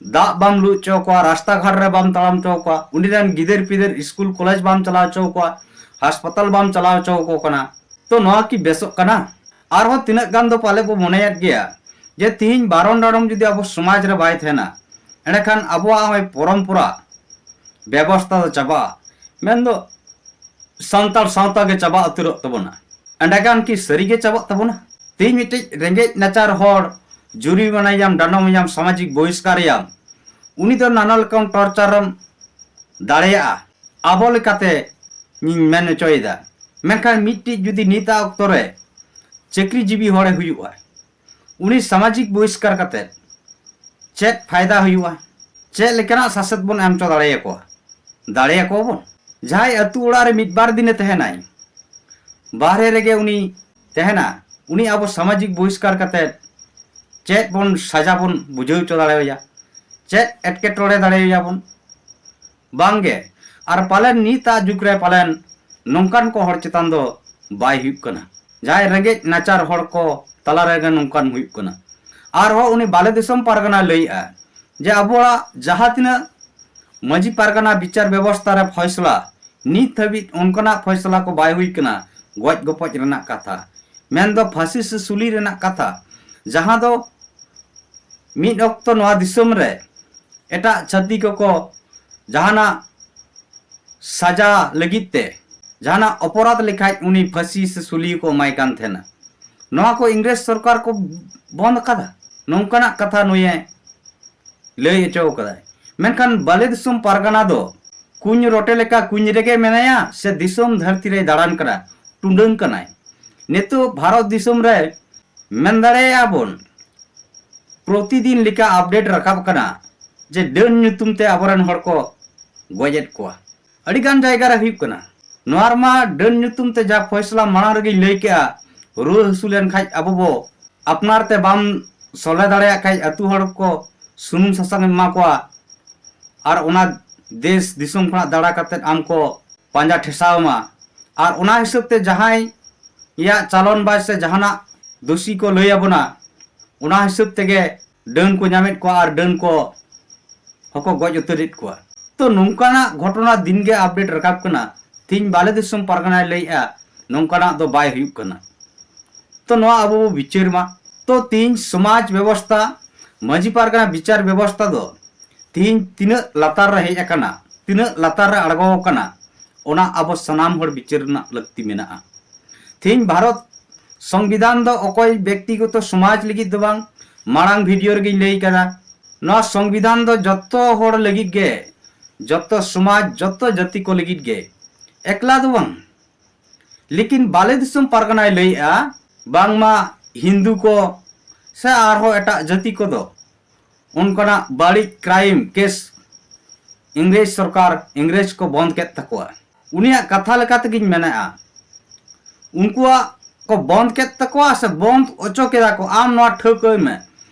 ᱫᱟᱜ ᱵᱟᱢ ᱞᱩ ᱦᱚᱪᱚ ᱟᱠᱚᱣᱟ, ᱨᱟᱥᱛᱟ ᱜᱷᱟᱴ ᱨᱮ ᱵᱟᱢ ᱛᱟᱲᱟᱢ ᱦᱚᱪᱚ ᱟᱠᱚᱣᱟ, ᱩᱱᱤ ᱨᱮᱱ ᱜᱤᱫᱟᱹᱨ ᱯᱤᱫᱟᱹᱨ ᱥᱠᱩᱞ ᱠᱚᱞᱮᱡᱽ ᱵᱟᱢ ᱪᱟᱞᱟᱣ ᱦᱚᱪᱚ ᱟᱠᱚᱣᱟ, ᱦᱟᱥᱯᱟᱛᱟᱞ ᱵᱟᱢ ᱪᱟᱞᱟᱣ ᱦᱚᱪᱚ ᱟᱠᱚ ᱠᱟᱱᱟ᱾ ᱛᱚ ᱱᱚᱣᱟ ᱠᱤ ᱵᱮᱥᱚᱜ ᱠᱟᱱᱟ? ᱟᱨᱦᱚᱸ ᱛᱤᱱᱟᱹᱜ ᱜᱟᱱ ᱫᱚ ᱯᱟᱞᱮ ᱵᱚ ᱢᱚᱱᱮᱭᱮᱫ ᱜᱮᱭᱟ ᱡᱮ ᱛᱤᱦᱤᱧ ᱵᱟᱨᱚᱱ ᱰᱟᱸᱰᱚᱢ ᱡᱩᱫᱤ ᱟᱵᱚ ᱥᱚᱢᱟᱡᱽ ᱨᱮ ᱵᱟᱭ ᱛᱟᱦᱮᱱᱟ, ᱮᱸᱰᱮᱠᱷᱟᱱ ᱟᱵᱚᱣᱟᱜ ᱦᱚᱸᱜᱼᱚᱭ ᱯᱚᱨᱚᱢᱯᱚᱨᱟ ᱵᱮᱵᱚᱥᱛᱷᱟ ᱫᱚ ᱪᱟᱵᱟᱜᱼᱟ, ᱢᱮᱱᱫᱚ ᱥᱟᱱᱛᱟᱲ ᱥᱟᱶᱛᱟ ᱜᱮ ᱪᱟᱵᱟ ᱩᱛᱟᱹᱨᱚᱜ ᱛᱟᱵᱚᱱᱟ᱾ ᱮᱸᱰᱮᱠᱷᱟᱱ ᱠᱤ ᱥᱟᱹᱨᱤ ᱜᱮ ᱪᱟᱵᱟᱜ ᱛᱟᱵᱚᱱᱟ? ᱛᱮᱦᱮᱧ ᱢᱤᱫᱴᱤᱡ ᱨᱮᱸᱜᱮᱡ ᱱᱟᱪᱟᱨ ᱦᱚᱲ ᱡᱩᱨᱤᱢᱟᱱᱟᱭᱟᱢ, ᱰᱟᱸᱰᱚᱢᱮᱭᱟᱢ, ᱥᱟᱢᱟᱡᱤᱠ ᱵᱚᱦᱤᱥᱠᱟᱨᱮᱭᱟᱢ, ᱩᱱᱤ ᱫᱚ ᱱᱟᱱᱟ ᱨᱚᱠᱚᱢ ᱴᱚᱨᱪᱟᱨᱮᱢ ᱫᱟᱲᱮᱭᱟᱜᱼᱟ᱾ ᱟᱵᱚ ᱞᱮᱠᱟᱛᱮ ᱤᱧ ᱢᱮᱱ ᱦᱚᱪᱚᱭᱮᱫᱟ᱾ ᱢᱮᱱᱠᱷᱟᱱ ᱢᱤᱫᱴᱤᱡ ᱡᱩᱫᱤ ᱱᱤᱛᱟᱜ ᱚᱠᱛᱚ ᱨᱮ ᱪᱟᱹᱠᱨᱤᱡᱤᱵᱤ ᱦᱚᱲᱮ ᱦᱩᱭᱩᱜᱼᱟ, ᱩᱱᱤ ᱥᱟᱢᱟᱡᱤᱠ ᱵᱚᱦᱤᱥᱠᱟᱨ ᱠᱟᱛᱮ ᱪᱮᱫ ᱯᱷᱟᱭᱫᱟ ᱦᱩᱭᱩᱜᱼᱟ? ᱪᱮᱫ ᱞᱮᱠᱟᱱᱟᱜ ᱥᱟᱥᱮᱛ ᱵᱚᱱ ᱮᱢ ᱦᱚᱪᱚ ᱫᱟᱲᱮᱭᱟᱠᱚᱣᱟ? ᱫᱟᱲᱮᱭᱟᱠᱚᱣᱟ ᱵᱚᱱ? ᱡᱟᱦᱟᱸᱭ ᱟᱹᱛᱩ ᱚᱲᱟᱜ ᱨᱮ ᱢᱤᱫ ᱵᱟᱨ ᱫᱤᱱᱮ ᱛᱟᱦᱮᱱᱟᱭ, ᱵᱟᱦᱨᱮ ᱨᱮᱜᱮ ᱩᱱᱤ ᱛᱟᱦᱮᱱᱟ, ᱩᱱᱤ ᱟᱵᱚ ᱥᱟᱢᱟᱡᱤᱠ ᱵᱚᱦᱤᱥᱠᱟᱨ ᱠᱟᱛᱮ ᱪᱮᱫ ᱵᱚᱱ ᱥᱟᱡᱟ ᱵᱚᱱ ᱵᱩᱡᱷᱟᱹᱣ ᱦᱚᱪᱚ ᱫᱟᱲᱮᱣᱟᱭᱟ? ᱪᱮᱫ ᱮᱴᱠᱮᱴᱚᱬᱮ ᱫᱟᱲᱮᱭᱟᱭᱟᱵᱚᱱ? ᱵᱟᱝᱜᱮ᱾ ᱟᱨ ᱯᱟᱞᱮᱱ ᱱᱤᱛᱟᱜ ᱡᱩᱜᱽ ᱨᱮ ᱯᱟᱞᱮᱱ ᱱᱚᱝᱠᱟᱱ ᱠᱚ ᱦᱚᱲ ᱪᱮᱛᱟᱱ ᱫᱚ ᱵᱟᱭ ᱦᱩᱭᱩᱜ ᱠᱟᱱᱟ, ᱡᱟᱦᱟᱸᱭ ᱨᱮᱸᱜᱮᱡ ᱱᱟᱪᱟᱨ ᱦᱚᱲ ᱠᱚ ᱛᱟᱞᱟ ᱨᱮᱜᱮ ᱱᱚᱝᱠᱟᱱ ᱦᱩᱭᱩᱜ ᱠᱟᱱᱟ᱾ ᱟᱨᱦᱚᱸ ᱩᱱᱤ ᱵᱟᱞᱮ ᱫᱤᱥᱚᱢ ᱯᱟᱨᱜᱟᱱᱟᱭ ᱞᱟᱹᱭᱮᱜᱼᱟ ᱡᱮ ᱟᱵᱚᱣᱟᱜ ᱡᱟᱦᱟᱸ ᱛᱤᱱᱟᱹᱜ ᱢᱟᱹᱡᱷᱤ ᱯᱟᱨᱜᱟᱱᱟ ᱵᱤᱪᱟᱨ ᱵᱮᱵᱚᱥᱛᱷᱟ ᱨᱮ ᱯᱷᱚᱭᱥᱞᱟ ᱱᱤᱛ ᱦᱟᱹᱵᱤᱡ ᱚᱱᱠᱟᱱᱟᱜ ᱯᱷᱚᱭᱥᱞᱟ ᱠᱚ ᱵᱟᱭ ᱦᱩᱭ ᱠᱟᱱᱟ᱾ ᱜᱚᱡ ᱜᱚᱯᱚᱡ ᱨᱮᱱᱟᱜ ᱠᱟᱛᱷᱟ, ᱢᱮᱱᱫᱚ ᱯᱷᱟᱹᱥᱤ ᱥᱮ ᱥᱩᱞᱤ ᱨᱮᱱᱟᱜ ᱠᱟᱛᱷᱟ, ᱡᱟᱦᱟᱸ ᱫᱚ ᱢᱤᱫ ᱚᱠᱛᱚ ᱱᱚᱣᱟ ᱫᱤᱥᱚᱢ ᱨᱮ ᱮᱴᱟᱜ ᱪᱷᱟᱹᱛᱤᱠ ᱠᱚᱠᱚ ᱡᱟᱦᱟᱱᱟᱜ ᱥᱟᱡᱟ ᱞᱟᱹᱜᱤᱫ ᱛᱮ ᱡᱟᱦᱟᱱᱟᱜ ᱚᱯᱚᱨᱟᱫᱷ ᱞᱮᱠᱷᱟᱡ ᱩᱱᱤ ᱯᱷᱟᱹᱥᱤ ᱥᱮ ᱥᱩᱞᱤ ᱠᱚ ᱮᱢᱟᱭ ᱠᱟᱱ ᱛᱟᱦᱮᱱᱟ᱾ ᱱᱚᱣᱟ ᱠᱚ ᱤᱝᱨᱮᱡᱽ ᱥᱚᱨᱠᱟᱨ ᱠᱚ ᱵᱚᱱᱫ ᱟᱠᱟᱫᱟ᱾ ᱱᱚᱝᱠᱟᱱᱟᱜ ᱠᱟᱛᱷᱟ ᱱᱩᱭᱮ ᱞᱟᱹᱭ ᱦᱚᱪᱚ ᱠᱟᱫᱟᱭ᱾ ᱢᱮᱱᱠᱷᱟᱱ ᱵᱟᱞᱮ ᱫᱤᱥᱚᱢ ᱯᱟᱨᱜᱟᱱᱟ ᱫᱚ ᱠᱩᱧ ᱨᱚᱴᱮ ᱞᱮᱠᱟ ᱠᱩᱧ ᱨᱮᱜᱮ ᱢᱮᱱᱟᱭᱟ ᱥᱮ ᱫᱤᱥᱚᱢ ᱫᱷᱟᱹᱨᱛᱤ ᱨᱮᱭ ᱫᱟᱬᱟᱱ ᱠᱟᱱᱟ, ᱴᱩᱰᱟᱹᱝ ᱠᱟᱱᱟᱭ? ᱱᱤᱛᱚᱜ ᱵᱷᱟᱨᱚᱛ ᱫᱤᱥᱚᱢ ᱨᱮ ᱢᱮᱱ ᱫᱟᱲᱮᱭᱟᱜᱼᱟ ᱵᱚᱱ ᱯᱨᱚᱛᱤᱫᱤᱱ ᱞᱮᱠᱟ ᱟᱯᱰᱮᱴ ᱨᱟᱠᱟᱵ ᱠᱟᱱᱟ ᱡᱮ ᱰᱟᱹᱱ ᱧᱩᱛᱩᱢ ᱛᱮ ᱟᱵᱚᱨᱮᱱ ᱦᱚᱲ ᱠᱚ ᱜᱚᱡᱮᱫ ᱠᱚᱣᱟ᱾ ᱟᱹᱰᱤᱜᱟᱱ ᱡᱟᱭᱜᱟ ᱨᱮ ᱦᱩᱭᱩᱜ ᱠᱟᱱᱟ᱾ ᱱᱚᱣᱟ ᱨᱮᱢᱟ ᱰᱟᱹᱱ ᱧᱩᱛᱩᱢ ᱛᱮ ᱡᱟ ᱯᱷᱚᱭᱥᱞᱟ ᱢᱟᱲᱟᱝ ᱨᱮᱜᱮᱧ ᱞᱟᱹᱭ ᱠᱮᱜᱼᱟ, ᱨᱩᱣᱟᱹ ᱦᱟᱹᱥᱩ ᱞᱮᱱ ᱠᱷᱟᱡ ᱟᱵᱚ ᱵᱚ ᱟᱯᱱᱟᱨ ᱛᱮ ᱵᱟᱢ ᱥᱚᱞᱦᱮ ᱫᱟᱲᱮᱭᱟᱜ ᱠᱷᱟᱡ ᱟᱹᱛᱩ ᱦᱚᱲ ᱠᱚ ᱥᱩᱱᱩᱢ ᱥᱟᱥᱟᱝ ᱮᱢ ᱮᱢᱟ ᱠᱚᱣᱟ ᱟᱨ ᱚᱱᱟ ᱫᱮᱥ ᱫᱤᱥᱚᱢ ᱠᱷᱚᱱᱟᱜ ᱫᱟᱬᱟ ᱠᱟᱛᱮᱫ ᱟᱢ ᱠᱚ ᱯᱟᱸᱡᱟ ᱴᱷᱮᱥᱟᱣ ᱟᱢᱟ᱾ ᱟᱨ ᱚᱱᱟ ᱦᱤᱥᱟᱹᱵ ᱛᱮ ᱡᱟᱦᱟᱸᱭ ᱭᱟᱜ ᱪᱟᱞᱚᱱ ᱵᱟᱭ ᱥᱮ ᱡᱟᱦᱟᱱᱟᱜ ᱫᱳᱥᱤ ᱠᱚ ᱞᱟᱹᱭ ᱟᱵᱚᱱᱟ, ᱚᱱᱟ ᱦᱤᱥᱟᱹᱵ ᱛᱮᱜᱮ ᱰᱟᱹᱱ ᱠᱚ ᱧᱟᱢᱮᱫ ᱠᱚᱣᱟ ᱟᱨ ᱰᱟᱹᱱ ᱠᱚ ᱦᱚᱸᱠᱚ ᱜᱚᱡ ᱩᱛᱟᱹᱨᱮᱫ ᱠᱚᱣᱟ᱾ ᱛᱚ ᱱᱚᱝᱠᱟᱱᱟᱜ ᱜᱷᱚᱴᱚᱱᱟ ᱫᱤᱱᱜᱮ ᱟᱯᱰᱮᱴ ᱨᱟᱠᱟᱵ ᱠᱟᱱᱟ᱾ ᱛᱤᱦᱤᱧ ᱵᱟᱞᱮ ᱫᱤᱥᱚᱢ ᱯᱟᱨᱜᱟᱱᱟᱭ ᱞᱟᱹᱭᱮᱜᱼᱟ ᱱᱚᱝᱠᱟᱱᱟᱜ ᱫᱚ ᱵᱟᱭ ᱦᱩᱭᱩᱜ ᱠᱟᱱᱟ᱾ ᱛᱚ ᱱᱚᱣᱟ ᱟᱵᱚ ᱵᱚ ᱵᱤᱪᱟᱹᱨ ᱢᱟ᱾ ᱛᱚ ᱛᱤᱦᱤᱧ ᱥᱚᱢᱟᱡᱽ ᱵᱮᱵᱚᱥᱛᱟ, ᱢᱟᱹᱡᱷᱤ ᱯᱟᱨᱜᱟᱱᱟ ᱵᱤᱪᱟᱨ ᱵᱮᱵᱚᱥᱛᱟ ᱫᱚ ᱛᱤᱦᱤᱧ ᱛᱤᱱᱟᱹᱜ ᱞᱟᱛᱟᱨ ᱨᱮ ᱦᱮᱡ ᱟᱠᱟᱱᱟ, ᱛᱤᱱᱟᱹᱜ ᱞᱟᱛᱟᱨ ᱨᱮ ᱟᱬᱜᱚ ᱟᱠᱟᱱᱟ, ᱚᱱᱟ ᱟᱵᱚ ᱥᱟᱱᱟᱢ ᱦᱚᱲ ᱵᱤᱪᱟᱹᱨ ᱨᱮᱱᱟᱜ ᱞᱟᱹᱠᱛᱤ ᱢᱮᱱᱟᱜᱼᱟ᱾ ᱛᱤᱦᱤᱧ ᱵᱷᱟᱨᱚᱛ ᱥᱚᱝᱵᱤᱫᱷᱟᱱ ᱫᱚ ᱚᱠᱚᱭ ᱵᱮᱠᱛᱤᱜᱚᱛᱚ ᱥᱚᱢᱟᱡᱽ ᱞᱟᱹᱜᱤᱫ ᱫᱚ ᱵᱟᱝ, ᱢᱟᱲᱟᱝ ᱵᱷᱤᱰᱤᱭᱳ ᱨᱮᱜᱮᱧ ᱞᱟᱹᱭ ᱠᱟᱫᱟ, ᱱᱚᱣᱟ ᱥᱚᱝᱵᱤᱫᱷᱟᱱ ᱫᱚ ᱡᱚᱛᱚ ᱦᱚᱲ ᱞᱟᱹᱜᱤᱫ ᱜᱮ, ᱡᱚᱛᱚ ᱥᱚᱢᱟᱡᱽ, ᱡᱚᱛᱚ ᱡᱟᱹᱛᱤ ᱠᱚ ᱞᱟᱹᱜᱤᱫ ᱜᱮ, ᱮᱠᱞᱟ ᱫᱚ ᱵᱟᱝ᱾ ᱞᱮᱠᱤᱱ ᱵᱟᱞᱮ ᱫᱤᱥᱚᱢ ᱯᱟᱨᱜᱟᱱᱟᱭ ᱞᱟᱹᱭᱮᱜᱼᱟ ᱵᱟᱝᱢᱟ ᱦᱤᱱᱫᱩ ᱠᱚ ᱥᱮ ᱟᱨᱦᱚᱸ ᱮᱴᱟᱜ ᱡᱟᱹᱛᱤ ᱠᱚᱫᱚ ᱚᱱᱠᱟᱱᱟᱜ ᱵᱟᱹᱲᱤᱡ ᱠᱨᱟᱭᱤᱢ ᱠᱮᱥ ᱤᱝᱨᱮᱡᱽ ᱥᱚᱨᱠᱟᱨ, ᱤᱝᱨᱮᱡᱽ ᱠᱚ ᱵᱚᱱᱫ ᱠᱮᱫ ᱛᱟᱠᱚᱣᱟ᱾ ᱩᱱᱤᱭᱟᱜ ᱠᱟᱛᱷᱟ ᱞᱮᱠᱟ ᱛᱮᱜᱮᱧ ᱢᱮᱱᱮᱜᱼᱟ, ᱩᱱᱠᱩᱣᱟᱜ ᱠᱚ ᱵᱚᱱᱫ ᱠᱮᱫ ᱛᱟᱠᱚᱣᱟ ᱥᱮ ᱵᱚᱱᱫ ᱚᱪᱚ ᱠᱮᱫᱟ ᱠᱚ, ᱟᱢ ᱱᱚᱣᱟ ᱴᱷᱟᱹᱣᱠᱟᱹᱭ ᱢᱮ᱾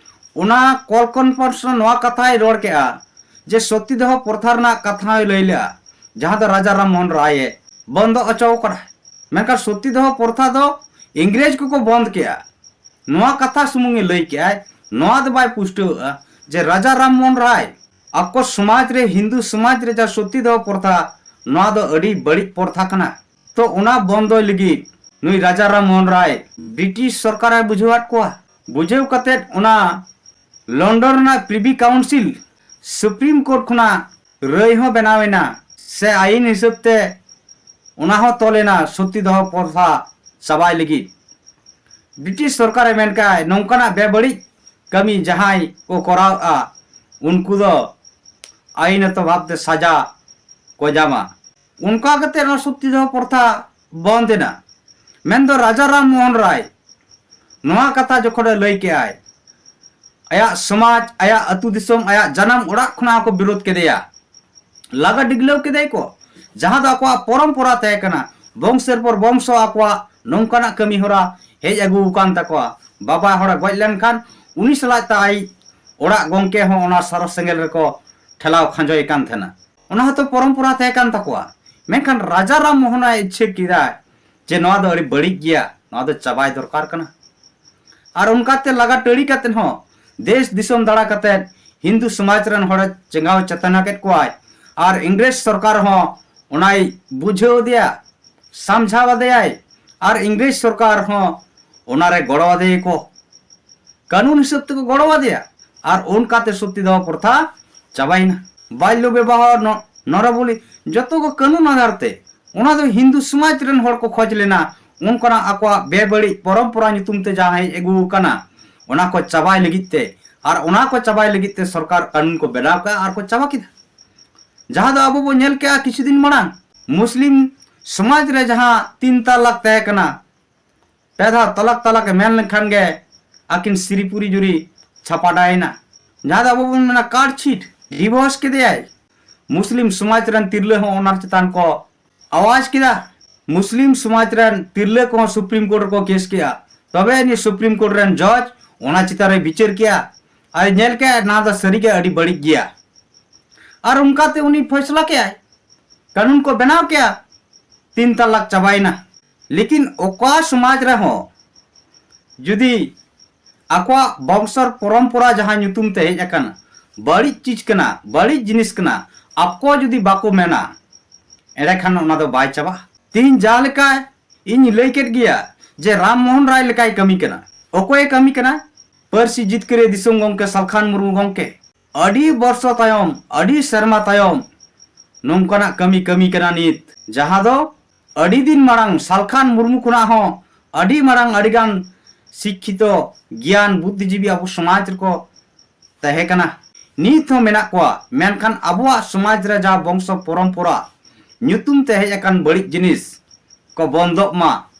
ᱚᱱᱟ ᱠᱚᱞ ᱠᱚᱱᱯᱷᱟᱨᱮᱱᱥ ᱨᱮ ᱱᱚᱣᱟ ᱠᱟᱛᱷᱟᱭ ᱨᱚᱲ ᱠᱮᱜᱼᱟ ᱡᱮ ᱥᱚᱛᱤ ᱫᱟᱦᱚ ᱯᱨᱚᱛᱷᱟ ᱨᱮᱱᱟᱜ ᱠᱟᱛᱷᱟ ᱦᱚᱸᱭ ᱞᱟᱹᱭ ᱞᱮᱜᱼᱟ, ᱡᱟᱦᱟᱸ ᱫᱚ ᱨᱟᱡᱟ ᱨᱟᱢ ᱢᱳᱦᱚᱱ ᱨᱟᱭ ᱮ ᱵᱚᱱᱫᱚ ᱦᱚᱪᱚ ᱟᱠᱟᱫᱟ᱾ ᱢᱮᱱᱠᱷᱟᱱ ᱥᱚᱛᱤ ᱫᱟᱦᱚ ᱯᱨᱚᱛᱷᱟ ᱫᱚ ᱤᱝᱨᱮᱡᱽ ᱠᱚᱠᱚ ᱵᱚᱱᱫ ᱠᱮᱜᱼᱟ, ᱱᱚᱣᱟ ᱠᱟᱛᱷᱟ ᱥᱩᱢᱩᱝ ᱮ ᱞᱟᱹᱭ ᱠᱮᱜᱼᱟᱭ᱾ ᱱᱚᱣᱟ ᱫᱚ ᱵᱟᱭ ᱯᱩᱥᱴᱟᱹᱣ ᱮᱜᱼᱟ ᱡᱮ ᱨᱟᱡᱟ ᱨᱟᱢ ᱢᱳᱦᱚᱱ ᱨᱟᱭ ᱟᱠᱚ ᱥᱚᱢᱟᱡᱽ ᱨᱮ, ᱦᱤᱱᱫᱩ ᱥᱚᱢᱟᱡᱽ ᱨᱮ ᱡᱟᱦᱟᱸ ᱥᱚᱛᱤ ᱫᱟᱦᱚ ᱯᱨᱚᱛᱷᱟ, ᱱᱚᱣᱟ ᱫᱚ ᱟᱹᱰᱤ ᱵᱟᱹᱲᱤᱡ ᱯᱨᱚᱛᱷᱟ ᱠᱟᱱᱟ᱾ ᱛᱚ ᱚᱱᱟ ᱵᱚᱱᱫᱚᱭ ᱞᱟᱹᱜᱤᱫ ᱱᱩᱭ ᱨᱟᱡᱟ ᱨᱟᱢ ᱢᱳᱦᱚᱱ ᱨᱟᱭ ᱵᱨᱤᱴᱤᱥ ᱥᱚᱨᱠᱟᱨᱮ ᱵᱩᱡᱷᱟᱹᱣᱟᱫ ᱠᱚᱣᱟ᱾ ᱵᱩᱡᱷᱟᱹᱣ ᱠᱟᱛᱮᱫ ᱚᱱᱟ ᱞᱚᱱᱰᱚᱱ ᱨᱮᱱᱟᱜ ᱯᱨᱤᱵᱷᱤ ᱠᱟᱣᱩᱱᱥᱤᱞ ᱥᱩᱯᱨᱤᱢ ᱠᱳᱨᱴ ᱠᱷᱚᱱᱟᱜ ᱨᱟᱹᱭ ᱦᱚᱸ ᱵᱮᱱᱟᱣ ᱮᱱᱟ, ᱥᱮ ᱟᱹᱭᱤᱱ ᱦᱤᱥᱟᱹᱵ ᱛᱮ ᱚᱱᱟ ᱦᱚᱸ ᱛᱚᱞ ᱮᱱᱟ, ᱥᱚᱛᱤ ᱫᱟᱦᱚ ᱯᱨᱚᱛᱷᱟ ᱪᱟᱵᱟᱭ ᱞᱟᱹᱜᱤᱫ᱾ ᱵᱨᱤᱴᱤᱥ ᱥᱚᱨᱠᱟᱨᱮ ᱢᱮᱱ ᱠᱟᱜᱼᱟᱭ, ᱱᱚᱝᱠᱟᱱᱟᱜ ᱵᱮᱵᱟᱹᱲᱤᱡ ᱠᱟᱹᱢᱤ ᱡᱟᱦᱟᱸᱭ ᱠᱚ ᱠᱚᱨᱟᱣᱼᱟ, ᱩᱱᱠᱩ ᱫᱚ ᱟᱹᱭᱤᱱᱚᱛᱚ ᱵᱷᱟᱵᱽ ᱛᱮ ᱥᱟᱡᱟ ᱠᱚ ᱧᱟᱢᱟ᱾ ᱚᱱᱠᱟ ᱠᱟᱛᱮ ᱱᱚᱣᱟ ᱥᱚᱛᱤ ᱫᱟᱦᱚ ᱯᱨᱚᱛᱷᱟ ᱵᱚᱱᱫ ᱮᱱᱟ᱾ ᱢᱮᱱᱫᱚ ᱨᱟᱡᱟ ᱨᱟᱢ ᱢᱳᱦᱚᱱ ᱨᱟᱭ ᱱᱚᱣᱟ ᱠᱟᱛᱷᱟ ᱡᱚᱠᱷᱚᱱᱮ ᱞᱟᱹᱭ ᱠᱮᱜᱼᱟᱭ, ᱟᱭᱟᱜ ᱥᱚᱢᱟᱡᱽ, ᱟᱭᱟᱜ ᱟᱹᱛᱩ ᱫᱤᱥᱚᱢ, ᱟᱭᱟᱜ ᱡᱟᱱᱟᱢ ᱚᱲᱟᱜ ᱠᱷᱚᱱᱟᱜ ᱦᱚᱸᱠᱚ ᱵᱤᱨᱳᱫ ᱠᱮᱫᱮᱭᱟ, ᱞᱟᱜᱟ ᱰᱤᱜᱽᱞᱟᱹᱣ ᱠᱮᱫᱮᱭᱟ ᱠᱚ, ᱡᱟᱦᱟᱸ ᱫᱚ ᱟᱠᱚᱣᱟᱜ ᱯᱚᱨᱚᱢᱯᱚᱨᱟ ᱛᱟᱦᱮᱸ ᱠᱟᱱᱟ᱾ ᱵᱚᱝᱥᱮᱨ ᱯᱚᱨ ᱵᱚᱝᱥᱚ ᱟᱠᱚᱣᱟᱜ ᱱᱚᱝᱠᱟᱱᱟᱜ ᱠᱟᱹᱢᱤ ᱦᱚᱨᱟ ᱦᱮᱡ ᱟᱹᱜᱩ ᱟᱠᱟᱱ ᱛᱟᱠᱚᱣᱟ᱾ ᱵᱟᱵᱟ ᱦᱚᱲᱮ ᱜᱚᱡ ᱞᱮᱱᱠᱷᱟᱱ ᱩᱱᱤ ᱥᱟᱞᱟᱜ ᱛᱮ ᱟᱡ ᱚᱲᱟᱜ ᱜᱚᱝᱠᱮ ᱦᱚᱸ ᱚᱱᱟ ᱥᱟᱨᱚ ᱥᱮᱸᱜᱮᱞ ᱨᱮᱠᱚ ᱴᱷᱮᱞᱟᱣ ᱠᱷᱟᱸᱡᱚᱭᱮ ᱠᱟᱱ ᱛᱟᱦᱮᱱᱟ᱾ ᱚᱱᱟ ᱦᱚᱸᱛᱚ ᱯᱚᱨᱚᱢᱯᱚᱨᱟ ᱛᱟᱦᱮᱸ ᱠᱟᱱ ᱛᱟᱠᱚᱣᱟ᱾ ᱢᱮᱱᱠᱷᱟᱱ ᱨᱟᱡᱟ ᱨᱟᱢ ᱢᱳᱦᱚᱱᱟᱭ ᱤᱪᱪᱷᱟᱹ ᱠᱮᱫᱟ ᱡᱮ ᱱᱚᱣᱟ ᱫᱚ ᱟᱹᱰᱤ ᱵᱟᱹᱲᱤᱡ ᱜᱮᱭᱟ, ᱱᱚᱣᱟ ᱫᱚ ᱪᱟᱵᱟᱭ ᱫᱚᱨᱠᱟᱨ ᱠᱟᱱᱟ᱾ ᱟᱨ ᱚᱱᱠᱟᱛᱮ ᱞᱟᱜᱟ ᱴᱟᱹᱲᱤ ᱠᱟᱛᱮ ᱦᱚᱸ ᱫᱮᱥ ᱫᱤᱥᱚᱢ ᱫᱟᱬᱟ ᱠᱟᱛᱮ ᱦᱤᱱᱫᱩ ᱥᱚᱢᱟᱡᱽ ᱨᱮᱱ ᱦᱚᱲᱮ ᱪᱮᱸᱜᱟᱣ ᱪᱮᱛᱟᱱᱟ ᱠᱮᱫ ᱠᱚᱣᱟᱭ᱾ ᱟᱨ ᱤᱝᱨᱮᱡᱽ ᱥᱚᱨᱠᱟᱨ ᱦᱚᱸ ᱚᱱᱟᱭ ᱵᱩᱡᱷᱟᱹᱣ ᱟᱫᱮᱭᱟ, ᱥᱟᱢᱡᱷᱟᱣ ᱟᱫᱮᱭᱟᱭ᱾ ᱟᱨ ᱤᱝᱨᱮᱡᱽ ᱥᱚᱨᱠᱟᱨ ᱦᱚᱸ ᱚᱱᱟᱨᱮ ᱜᱚᱲᱚ ᱟᱫᱮᱭᱟ ᱠᱚ, ᱠᱟᱹᱱᱩᱱ ᱦᱤᱥᱟᱹᱵ ᱛᱮᱠᱚ ᱜᱚᱲᱚ ᱟᱫᱮᱭᱟ᱾ ᱟᱨ ᱚᱱᱠᱟᱛᱮ ᱥᱚᱛᱤ ᱫᱟᱦᱚ ᱯᱨᱚᱛᱷᱟ ᱪᱟᱵᱟᱭᱮᱱᱟ᱾ ᱵᱟᱞᱭᱚ ᱵᱤᱵᱟᱦᱚ, ᱱᱚ-, ᱱᱚᱨᱚᱵᱚᱞᱤ, ᱡᱚᱛᱚ ᱠᱚ ᱠᱟᱹᱱᱩᱱ ᱟᱫᱷᱟᱨ ᱛᱮ᱾ ᱚᱱᱟ ᱫᱚ ᱦᱤᱱᱫᱩ ᱥᱚᱢᱟᱡᱽ ᱨᱮᱱ ᱦᱚᱲ ᱠᱚ ᱠᱷᱚᱡᱽ ᱞᱮᱱᱟ, ᱚᱱᱠᱟᱱᱟᱜ ᱟᱠᱚᱣᱟᱜ ᱵᱮᱵᱟᱹᱲᱤᱡ ᱯᱚᱨᱚᱢᱯᱚᱨᱟ ᱧᱩᱛᱩᱢ ᱛᱮ ᱡᱟᱦᱟᱸ ᱦᱮᱡ ᱟᱹᱜᱩ ᱟᱠᱟᱱᱟ, ᱚᱱᱟ ᱠᱚ ᱪᱟᱵᱟᱭ ᱞᱟᱹᱜᱤᱫ ᱛᱮ᱾ ᱟᱨ ᱚᱱᱟ ᱠᱚ ᱪᱟᱵᱟᱭ ᱞᱟᱹᱜᱤᱫ ᱛᱮ ᱥᱚᱨᱠᱟᱨ ᱠᱟᱹᱱᱩᱱ ᱠᱚ ᱵᱮᱱᱟᱣ ᱠᱮᱜᱼᱟ ᱟᱨ ᱠᱚ ᱪᱟᱵᱟ ᱠᱮᱫᱟ᱾ ᱡᱟᱦᱟᱸ ᱫᱚ ᱟᱵᱚ ᱵᱚᱱ ᱧᱮᱞ ᱠᱮᱜᱼᱟ ᱠᱤᱪᱷᱩ ᱫᱤᱱ ᱢᱟᱲᱟᱝ, ᱢᱩᱥᱞᱤᱢ ᱥᱚᱢᱟᱡᱽ ᱨᱮ ᱡᱟᱦᱟᱸ ᱛᱤᱱ ᱛᱟᱞᱟᱠ ᱛᱟᱦᱮᱸ ᱠᱟᱱᱟ, ᱯᱮ ᱫᱷᱟᱣ ᱛᱟᱞᱟᱠ ᱛᱟᱞᱟᱠ ᱮ ᱢᱮᱱ ᱞᱮᱠᱷᱟᱱ ᱜᱮ ᱟᱹᱠᱤᱱ ᱥᱨᱤᱯᱩᱨᱤ ᱡᱩᱨᱤ ᱪᱷᱟᱯᱟᱰᱟᱭᱮᱱᱟ᱾ ᱡᱟᱦᱟᱸ ᱫᱚ ᱟᱵᱚ ᱵᱚᱱ ᱢᱮᱱᱟ ᱠᱟᱴ ᱪᱷᱤᱴ, ᱰᱤᱵᱷᱳᱨᱥ ᱠᱮᱫᱮᱭᱟᱭ᱾ ᱢᱩᱥᱞᱤᱢ ᱥᱚᱢᱟᱡᱽ ᱨᱮᱱ ᱛᱤᱨᱞᱟᱹ ᱦᱚᱸ ᱚᱱᱟ ᱪᱮᱛᱟᱱ ᱠᱚ ᱟᱣᱟᱡᱽ ᱠᱮᱫᱟ᱾ ᱢᱩᱥᱞᱤᱢ ᱥᱚᱢᱟᱡᱽ ᱨᱮᱱ ᱛᱤᱨᱞᱟᱹ ᱠᱚᱦᱚᱸ ᱥᱩᱯᱨᱤᱢ ᱠᱳᱨᱴ ᱨᱮᱠᱚ ᱠᱮᱥ ᱠᱮᱜᱼᱟ᱾ ᱛᱚᱵᱮ ᱟᱹᱱᱤᱡ ᱥᱩᱯᱨᱤᱢ ᱠᱳᱨᱴ ᱨᱮᱱ ᱡᱚᱡᱽ ᱚᱱᱟ ᱪᱮᱛᱟᱱ ᱨᱮ ᱵᱤᱪᱟᱹᱨ ᱠᱮᱜᱼᱟ᱾ ᱟᱨ ᱧᱮᱞ ᱠᱮᱜᱼᱟ, ᱱᱚᱣᱟ ᱫᱚ ᱥᱟᱹᱨᱤᱜᱮ ᱟᱹᱰᱤ ᱵᱟᱹᱲᱤᱡ ᱜᱮᱭᱟ᱾ ᱟᱨ ᱚᱱᱠᱟᱛᱮ ᱩᱱᱤ ᱯᱷᱚᱭᱥᱞᱟ ᱠᱮᱜᱼᱟᱭ, ᱠᱟᱹᱱᱩᱱ ᱠᱚ ᱵᱮᱱᱟᱣ ᱠᱮᱜᱼᱟ, ᱛᱤᱱ ᱛᱟᱞᱟᱠ ᱪᱟᱵᱟᱭᱮᱱᱟ᱾ ᱞᱮᱠᱤᱱ ᱚᱠᱟ ᱥᱚᱢᱟᱡᱽ ᱨᱮᱦᱚᱸ ᱡᱩᱫᱤ ᱟᱠᱚᱣᱟᱜ ᱵᱚᱝᱥᱚᱨ ᱯᱚᱨᱚᱢᱯᱚᱨᱟ ᱡᱟᱦᱟᱸ ᱧᱩᱛᱩᱢ ᱛᱮ ᱦᱮᱡ ᱟᱠᱟᱱᱟ, ᱵᱟᱹᱲᱤᱡ ᱪᱤᱡᱽ ᱠᱟᱱᱟ, ᱵᱟᱹᱲᱤᱡ ᱡᱤᱱᱤᱥ ᱠᱟᱱᱟ, ᱟᱠᱚ ᱡᱩᱫᱤ ᱵᱟᱠᱚ ᱢᱮᱱᱟ, ᱮᱸᱰᱮᱠᱷᱟᱱ ᱚᱱᱟ ᱫᱚ ᱵᱟᱭ ᱪᱟᱵᱟᱜᱼᱟ᱾ ᱛᱤᱦᱤᱧ ᱡᱟᱦᱟᱸ ᱞᱮᱠᱟ ᱤᱧ ᱞᱟᱹᱭ ᱠᱮᱫ ᱜᱮᱭᱟ ᱡᱮ ᱨᱟᱢ ᱢᱳᱦᱚᱱ ᱨᱟᱭ ᱞᱮᱠᱟᱭ ᱠᱟᱹᱢᱤ ᱠᱟᱱᱟ᱾ ᱚᱠᱚᱭᱮ ᱠᱟᱹᱢᱤ ᱠᱟᱱᱟ? ᱯᱟᱹᱨᱥᱤ ᱡᱤᱛᱠᱟᱹᱨᱤᱭᱟᱹ ᱫᱤᱥᱚᱢ ᱜᱚᱢᱠᱮ ᱥᱟᱞᱠᱷᱟᱱ ᱢᱩᱨᱢᱩ ᱜᱚᱢᱠᱮ᱾ ᱟᱹᱰᱤ ᱵᱚᱨᱥᱚ ᱛᱟᱭᱚᱢ, ᱟᱹᱰᱤ ᱥᱮᱨᱢᱟ ᱛᱟᱭᱚᱢ ᱱᱚᱝᱠᱟᱱᱟᱜ ᱠᱟᱹᱢᱤ ᱠᱟᱹᱢᱤ ᱠᱟᱱᱟ ᱱᱤᱛ, ᱡᱟᱦᱟᱸ ᱫᱚ ᱟᱹᱰᱤ ᱫᱤᱱ ᱢᱟᱲᱟᱝ ᱥᱟᱞᱠᱷᱟᱱ ᱢᱩᱨᱢᱩ ᱠᱷᱚᱱᱟᱜ ᱦᱚᱸ ᱟᱹᱰᱤ ᱢᱟᱲᱟᱝ ᱟᱹᱰᱤᱜᱟᱱ ᱥᱤᱠᱠᱷᱤᱛᱚ, ᱜᱮᱭᱟᱱ, ᱵᱩᱫᱽᱫᱷᱤᱡᱤᱵᱤ ᱟᱵᱚ ᱥᱚᱢᱟᱡᱽ ᱨᱮᱠᱚ ᱛᱟᱦᱮᱸ ᱠᱟᱱᱟ, ᱱᱤᱛ ᱦᱚᱸ ᱢᱮᱱᱟᱜ ᱠᱚᱣᱟ᱾ ᱢᱮᱱᱠᱷᱟᱱ ᱟᱵᱚᱣᱟᱜ ᱥᱚᱢᱟᱡᱽ ᱨᱮ ᱡᱟᱦᱟᱸ ᱵᱚᱝᱥᱚ ᱯᱚᱨᱚᱢᱯᱚᱨᱟ ᱧᱩᱛᱩᱢ ᱛᱮ ᱦᱮᱡ ᱟᱠᱟᱱ ᱵᱟᱹᱲᱤᱡ ᱡᱤᱱᱤᱥ ᱠᱚ ᱵᱚᱱᱫᱚᱜ ᱢᱟ,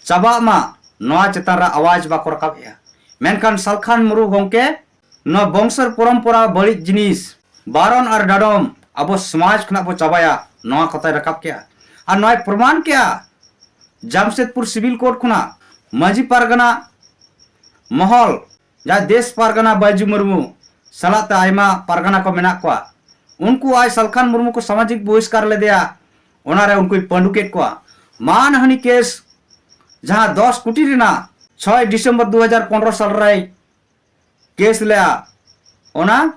ᱪᱟᱵᱟᱜ ᱢᱟ, ᱱᱚᱣᱟ ᱪᱮᱛᱟᱱ ᱨᱮ ᱟᱣᱟᱡᱽ ᱵᱟᱠᱚ ᱨᱟᱠᱟᱵᱮᱜᱼᱟ᱾ ᱢᱮᱱᱠᱷᱟᱱ ᱥᱟᱞᱠᱷᱟᱱ ᱢᱩᱨᱢᱩ ᱜᱚᱢᱠᱮ ᱱᱚᱣᱟ ᱵᱚᱝᱥᱚ ᱯᱚᱨᱚᱢᱯᱚᱨᱟ ᱵᱟᱹᱲᱤᱡ ᱡᱤᱱᱤᱥ, ᱵᱟᱨᱚᱱ ᱟᱨ ᱰᱟᱰᱚᱢ ᱟᱵᱚ ᱥᱚᱢᱟᱡᱽ ᱠᱷᱚᱱᱟᱜ ᱵᱚ ᱪᱟᱵᱟᱭᱟ, ᱱᱚᱣᱟ ᱠᱟᱛᱷᱟᱭ ᱨᱟᱠᱟᱵ ᱠᱮᱜᱼᱟ᱾ ᱟᱨ ᱱᱚᱣᱟᱭ ᱯᱨᱚᱢᱟᱱ ᱠᱮᱜᱼᱟ ᱡᱟᱢᱥᱮᱫᱽᱯᱩᱨ ᱥᱤᱵᱤᱞ ᱠᱳᱨᱴ ᱠᱷᱚᱱᱟᱜ ᱢᱟᱹᱡᱷᱤ ᱯᱟᱨᱜᱟᱱᱟ ᱢᱚᱦᱚᱞ, ᱡᱟᱦᱟᱸ ᱫᱮᱥ ᱯᱟᱨᱜᱟᱱᱟ ᱵᱟᱹᱭᱡᱩ ᱢᱩᱨᱢᱩ ᱥᱟᱞᱟᱜ ᱛᱮ ᱟᱭᱢᱟ ᱯᱟᱨᱜᱟᱱᱟ ᱠᱚ ᱢᱮᱱᱟᱜ ᱠᱚᱣᱟ, ᱩᱱᱠᱩ ᱟᱡ ᱥᱟᱞᱠᱷᱟᱱ ᱢᱩᱨᱢᱩ ᱠᱚ ᱥᱟᱢᱟᱡᱤᱠ ᱵᱚᱦᱤᱥᱠᱟᱨ ᱞᱮᱫᱮᱭᱟ, ᱚᱱᱟᱨᱮ ᱩᱱᱠᱩᱭ ᱯᱟᱹᱰᱩ ᱠᱮᱫ ᱠᱚᱣᱟ᱾ ᱢᱟᱱᱦᱟᱹᱱᱤ ᱠᱮᱥ ᱡᱟᱦᱟᱸ ᱫᱚᱥ ᱠᱳᱴᱤ ᱨᱮᱱᱟᱜ ᱪᱷᱚᱭ ᱰᱤᱥᱮᱢᱵᱚᱨ ᱫᱩ ᱦᱟᱡᱟᱨ ᱯᱚᱱᱨᱚ ᱥᱟᱞ ᱨᱮᱭ ᱠᱮᱥ ᱞᱮᱜᱼᱟ, ᱚᱱᱟ,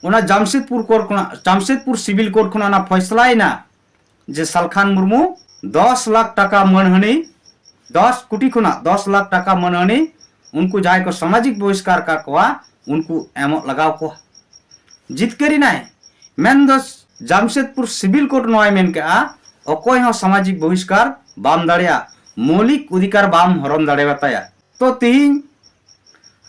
ᱚᱱᱟ ᱡᱟᱢᱥᱮᱫᱽᱯᱩᱨ ᱠᱳᱨᱴ ᱠᱷᱚᱱᱟᱜ, ᱡᱟᱢᱥᱮᱫᱽᱯᱩᱨ ᱥᱤᱵᱤᱞ ᱠᱳᱨᱴ ᱠᱷᱚᱱᱟᱜ ᱚᱱᱟ ᱯᱷᱚᱭᱥᱞᱟᱭᱮᱱᱟ ᱡᱮ ᱥᱟᱞᱠᱷᱟᱱ ᱢᱩᱨᱢᱩ ᱫᱚᱥ ᱞᱟᱠᱷ ᱴᱟᱠᱟ ᱢᱟᱹᱱᱦᱟᱹᱱᱤ, ᱫᱚᱥ ᱠᱳᱴᱤ ᱠᱷᱚᱱᱟᱜ ᱫᱚᱥ ᱞᱟᱠᱷ ᱴᱟᱠᱟ ᱢᱟᱹᱱᱦᱟᱹᱱᱤ ᱩᱱᱠᱩ ᱡᱟᱦᱟᱸᱭ ᱠᱚ ᱥᱟᱢᱟᱡᱤᱠ ᱵᱚᱦᱤᱥᱠᱟᱨ ᱠᱟᱜ ᱠᱚᱣᱟ, ᱩᱱᱠᱩ ᱮᱢᱚᱜ ᱞᱟᱜᱟᱣ ᱠᱚᱣᱟ᱾ ᱡᱤᱛᱠᱟᱹᱨᱤᱱᱟᱭ, ᱢᱮᱱᱫᱚ ᱡᱟᱢᱥᱮᱫᱽᱯᱩᱨ ᱥᱤᱵᱤᱞ ᱠᱳᱨᱴ ᱱᱚᱣᱟᱭ ᱢᱮᱱ ᱠᱮᱜᱼᱟ, ᱚᱠᱚᱭ ᱦᱚᱸ ᱥᱟᱢᱟᱡᱤᱠ ᱵᱚᱦᱤᱥᱠᱟᱨ ᱵᱟᱢ ᱫᱟᱲᱮᱭᱟᱜᱼᱟ, ᱢᱳᱣᱞᱤᱠ ᱚᱫᱷᱤᱠᱟᱨ ᱵᱟᱢ ᱦᱚᱨᱚᱱ ᱫᱟᱲᱮᱭᱟᱛᱟᱭᱟ᱾ ᱛᱚ ᱛᱤᱦᱤᱧ